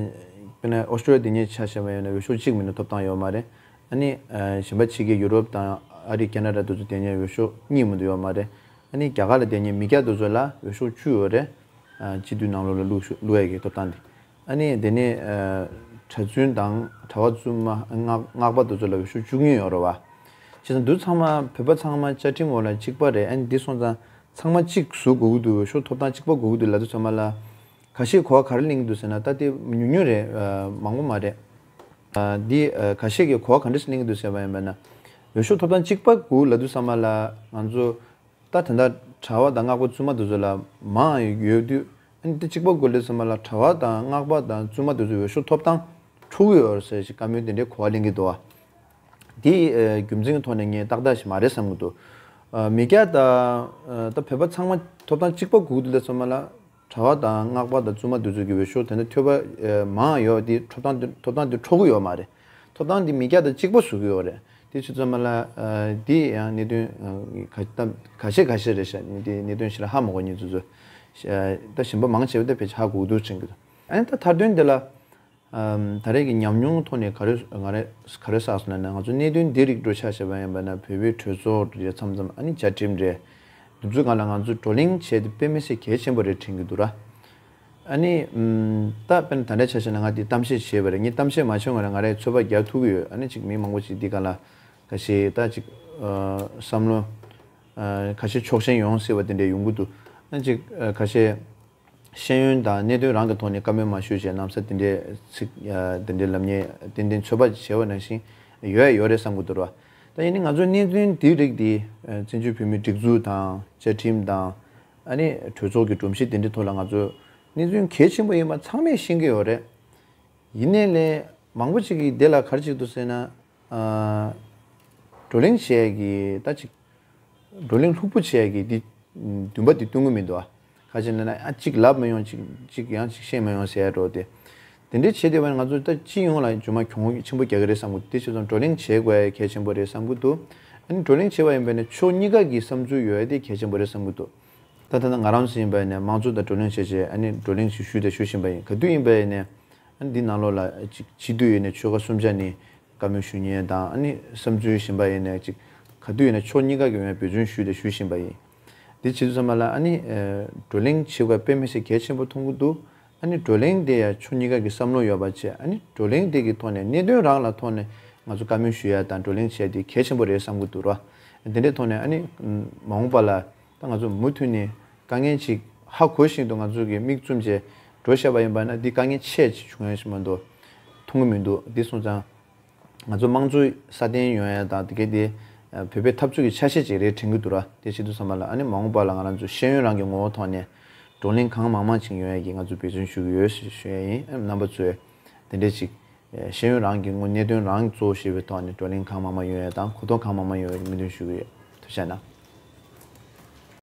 དཔེར་ན་ཨོ་སི་ཀྲོ་ལི་ཡ་དེ་ཉིད་ཆ་བཞག་པ་ཡིན་ན་འོས་ཤོག་གཅིག་མིན་ན་ཐོབ་ཐང་ཡོད་མ་རེད། ཨ་ནི་ཨ་གཞན་པ་ཕྱི་རྒྱལ་ཡུ་རོབ་དང་ཨ་རི། ཁེ་ན་ཌ་དེ་ཚོ་དེ་ཉིད་འོས་ཤོག་གཉིས་མིན་ན་ཡོད་མ་རེད། ཨ་ནི་རྒྱ་གར་ལ་དེ་ཉིད་མི་སྐྱ་དེ་ཚོ་ལ་འོས་ཤོག་བཅུ་ཡོད་རེད། ཨ་སྤྱི་འཐུས་ནང་ལོགས་ལ་བླུག་ཤོག་བླུག་ཡ་གི་ཐོབ་ཐང་དེ། ཨ་ནི་དེ་ནས་ཨ་གྲྭ་བཙུན་དང་གྲྭ་པ་བཙུན་མ། སྔགས་སྔགས་པ་དེ་ཚོ་ལ་འོས་ཤོག་བཅུ་གཉིས་ཡོད་རེད་བ། བྱས་ཙང་འདི་ཚང་མ་བོད་པ་ཚང་མ་བཅའ་ཁྲིམས་འོག་ལ་གཅིག་པ་རེད། ཨ་ནི་འདི་སོང་ཙང་ཚང་མ་གཅིག་བཟོ་དགོས་ཀྱི་འདུག་འོས་ཤོག་ཐོབ་ཐང་གཅིག་པ་དགོས་ཀྱི་འདུག་ལབ་དུས་ཚང་མ་ལ་ཁ་ཤས་གོ་བ་ག་རེ་ལེན་གྱི་འདུག་ཟེར་ན། ད་དེ་ཉུང་ཉུང་རེད། ཨ་མང་པོ་མ་རེད། ཨ་འདི་ཨ་ཁ་ཤས་ཀྱིས་གོ་བ་ག་འདྲ་ཞིག་ལེན་གྱི་འདུག་ཟེར་བ་ཡིན་པ་ན། འོས་ཤོག་ཐོབ་ཐང་གཅིག་པ་དགོས་ལབ་དུས་ཚང་མ་ལ་ང་ཚོ་ད་ད་ལྟ་གྲྭ་པ་དང་སྔགས་པ་བཙུན་མ་དེ་ཚོ་ལ་མང་ཡོད་དུས། ཨ་ནི་དེ་གཅིག་པ་དགོས་ལས་ཚང་མ་ལ་གྲྭ་པ་དང་སྔགས་པ་དང་བཙུན་མ་དེ་ཚོའི་འོས་ཤོག་ཐོབ་ཐང་འཕྲོག་གི་ཡོད་རེད་ཟེར་ཞིག་བཀའ་མོལ་དེ་འདྲའི་གོ་བ་ལེན་གྱི་འདུག་བ། དེ་ཨ་རྒྱུ་མཚན་གྱི་ཐོག་ནས་ངས་ཏག་ཏག་ཞིག་མ་རེད་བསམ་གྱི་འདུག་ཨ་མི་སྐྱ་དང་ཨ་ད་བོད་པ་ཚང་མ་ཐོབ་ཐང་གཅིག་པ་དགོས་ཀྱི་འདུག་ལས་ཚང་མ་ལ་གྲྭ་པ་དང་སྔགས་པ་དང་བཙུན་མ་དེ་ཚོ་གི་འོས་ཤོག་དེ་འདྲ་ཐོབ་པ་ཨ་མང་ཡོད་དེ་ཐོབ་ཐང་དེ་ཐོབ་ཐང་དེ་འཕྲོག་གི་ཡོད་མ་རེད། ཐོབ་ཐང་དེ་མི་སྐྱ་དང་གཅིག་པ་བཟོ་གི་ཡོད་རེད། དེ་ཚོ་ཚང་མ་ལ་ཨ་དེ་ཡང་གནད་དོན་ཨ་ཁ་ད་ཁ་ཤས་ཁ་ཤས་རེད་ཤག་དེ་གནད་དོན་ཞིག་ལ་ཧ་མ་གོ་མཁན་ཚོ་ཚོ་ཨ་ད་གཞན་པ་མང་ཆེ་བ་དེ་ཕལ་ཆེར་ཧ་གོ་གི་འདུག་དྲན་གི་འདུག་ཨ་ནི་ད་མཐའ་དོན་དེ་ལ། ཨམ། ད་རེས་ཀྱི་ཉམས་མྱོང་ཐོག་ནས་ག་རེ་ང་རེ་ག་རེ་བསགས་སོང་ན་ནི་ང་ཚོ་གནད་དོན་འདི་རིགས་འགྲོ་ཆ་བཞག་པ་ཡིན་པ་ན་བོད་པའི་གྲོས་ཚོགས་རེད་མཚམས་མཚམས་ཨ་ནི་བཅའ་ཁྲིམས་རེད། འདི་ཚོའི་སྒང་ལ་ང་ཚོ་བགྲོ་གླེང་བྱས་ཏེ་དཔེ་མི་སྲིད་གལ་ཆེན་པོ་རེད་དྲན་གྱི་འདུག་ར། ཨ་ནི་ཨམ། ད་དཔེར་ན་ད་ལྟའི་ཆ་བཞག་ན་ང་འདི་གཏམ་བཤད་བྱས་པ་རེད། ངས་གཏམ་བཤད་མ་བྱས་སྔོན་ལ་ང་རས་ཚོད་དཔག་རྒྱག་ཐུབ་ཀྱི་ཡོད། ཨ་ནི་ཅིག་མི་མང་པོ་ཅིག་འདི་སྒང་ལ་ཁ་ཤས་ད་ཅིག་ཨ། བསམ་བློ་ཨ། ཁ་ཤས་ཕྱོགས་ཞེན་ཡོང་སྲིད་པ་དེ་འདྲས་ཡོང་གི་འདུག་ཨ་ནི་ཅིག་ཨ། ཁ་ཤས། ཤེས་ཡོན་དང་གནད་དོན་རང་གི་ཐོག་ནས་བཀའ་མོལ་མ་ཞུས་བྱས་ནམ་ས་དེ་འདྲའི་ཚིག་དེ་འདྲའི་ལབ་མཁན་ཏན་ཏན་ཚོད་དཔག་བྱས་པ་ནང་བཞིན་ཡོད་ཡོད་རེད་བསམ་གྱི་འདུག་ར། ད་ཡིན་ནའི་ང་ཚོའི་གནད་དོན་འདིའི་རིགས་འདི་བཙན་བྱོལ་བོད་མིའི་སྒྲིག་འཛུགས་དང་བཅའ་ཁྲིམས་དང་ཨ་ནི་གྲོས་ཚོགས་ཀྱི་སྒྲོམ་གཞི་དེ་འདྲའི་ཐོག་ལ་ང་ཚོ་གནད་དོན་གལ་ཆེན་པོ་ཡིན་པ་ཚང་མས་ཤེས་ཀྱི་ཡོད་རེད། ཡིན་ནའི་ལས་མང་པོ་ཅིག་གིས་དེ་ལ་ག་རེ་བྱེད་ཀྱི་འདུག་ཟེར་ན། ཨ། བགྲོ་གླེང་བྱེད་ཡས་ཀྱི་ད་ཅིག་བགྲོ་གླེང་ལྷུག་པོ་བྱེད་ཡས་ཀྱི་འདི་འདུན་པ་འདི་སྟོན་གྱི་མི་འདུག་ཨ། ག་ཅི་ལབ་ན་ཨ་གཅིག་ལབ་མི་ཡོང་། གཅིག་གཅིག་ཡང་གཅིག་བཤད་མི་ཡོང་ཟེར་ཡ་འགྲོ་དེ། དེ་འདྲའི་བྱེད་བསྡད་པ་ནི་ང་ཚོ་ད་སྤྱི་ཡོངས་ལ་རྗེས་མ་གྱོང་ཆེན་པོ་རྒྱག་གི་རེད་བསམ་གྱི་འདུག་དེ་བྱས་ཙང་བགྲོ་གླེང་བྱེད་དགོས་ཡ་གལ་ཆེན་པོ་རེད་བསམ་གྱི་འདུག་ཨ་ནི་བགྲོ་གླེང་བྱེད་པ་ཡིན་པ་ནི་ཕྱོགས་གཉིས་ཀ་གི་བསམ་ཚུལ་ཡོད་ཡ་དེ་གལ་ཆེན་པོ་རེད་བསམ་གྱི་འདུག་ད་ད་ལྟ་ང་རང་ཚོ་ཡིན་པ་ཡིན་ནའི་དམངས་གཙོ་དང་བགྲོ་གླེང་བྱས་བྱས་ཨ་ནི་བགྲོ་གླེང་ཞིག་ཞུས་དང་ཞུ་བཞིན་པ་ཡིན། ག་དུས་ཡིན་པ་ཡིན་ནའི། ཨ་ནི་འདི་ནང་ལོགས་ལ་ཅིག་སྤྱི་འཐུས་ཡོད་ནའི་ཆོལ་ཁ་གསུམ་ཆ་ནས་བཀའ་མོལ་ཞུ་མཁན་དང་། ཨ་ནི་བསམ་ཚུལ་གཞན་པ་ཡིན་ནའི་ཅིག་ག་དུས་ཡིན་ནའི་ཕྱོགས་གཉིས་ཀ་གི་ངོས་ནས་འབད་བརྩོན་ཞུས་དང་ཞུ་བཞིན་པ་ཡིན། འདི་བྱེད་དུས་ཙམ་པ་ལ་ཨ་ནི་ཨ་བགྲོ་གླེང་བྱེད་དགོས་དཔེ་མི་སྲིད་གལ་ཆེན་པོ་མཐོང་གི་འདུག་ཨ་ནི་བགྲོ་གླེང་དེ་ཡང་ཕྱོགས་གཉིས་ཀ་གི་བསམ་བློ་ཡོད་པ་བྱས། ཨ་ནི་བགྲོ་གླེང་དེ་གི་ཐོག་ནས་གནད་དོན་རང་ལ་ཐོག་ནས་ང་ཚོ་བཀའ་མོལ་ཞུ་ཡ་དང་བགྲོ་གླེང་བྱས་དེ་གལ་ཆེན་པོ་རེད་བསམ་གྱི་འདུག་ར། དེ་འདྲའི་ཐོག་ནས་ཨ་ནི་མ་འོངས་པ་ལ་ད་ང་ཚོ་མུ་མཐུད་ནས་དཀའ་ངལ་ཅིག་ཧ་གོ་བཞིན་དུ་ང་ཚོ་གི་མིག་བཙུམ་བྱས་འགྲོ་བཞག་པ་ཡིན་པ་ན་འདི་དཀའ་ངལ་ཆེ་ཅིག་བྱུང་ཡ་ཞིག་མ་གཏོགས་མཐོང་གི་མི་འདུག་འདི་སོང་ཙང་ང་ཚོ་དམངས་གཙོ་སྲ་བརྟན་ཡོང་ཡ་དང་དེ་གའི་དེ་བོད་པའི་འཐབ་རྩོད་ཀྱི་ཆ་ཤས་ཅིག་རེད་དྲན་གྱི་འདུག་ར། དེ་བྱེད་དུས་ཙམ་པ་ལ་ཨ་ནི་མ་འོངས་པ་ལ་ང་རང་ཚོ་ཤེས་ཡོན་རང་གི་ངོ་བོ་ཐོག་ནས་བགྲོ་གླེང་གང་མང་མང་ཅིག་ཡོང་ཡ་གི་ང་ཚོ་འབད་བརྩོན་ཞུ་གི་ཡོད་ཞེས་ཞུ་ཡ་ཡིན། ཨ་ནི་རྣམ་པ་ཚོས་དེ་འདྲས་ཅིག་ཤེས་ཡོན་རང་གི་དངོས་གནད་དོན་རང་གཙོ་བོ་བྱས་པའི་ཐོག་ནས་བགྲོ་གླེང་གང་མང་མང་ཡོང་ཡ་དང་གོ་རྟོགས་གང་མང་མང་ཡོང་ཡ་གི་སྨོན་འདུན་ཞུ་གི་ཡོད། ཐུགས་རྗེ་གནང་།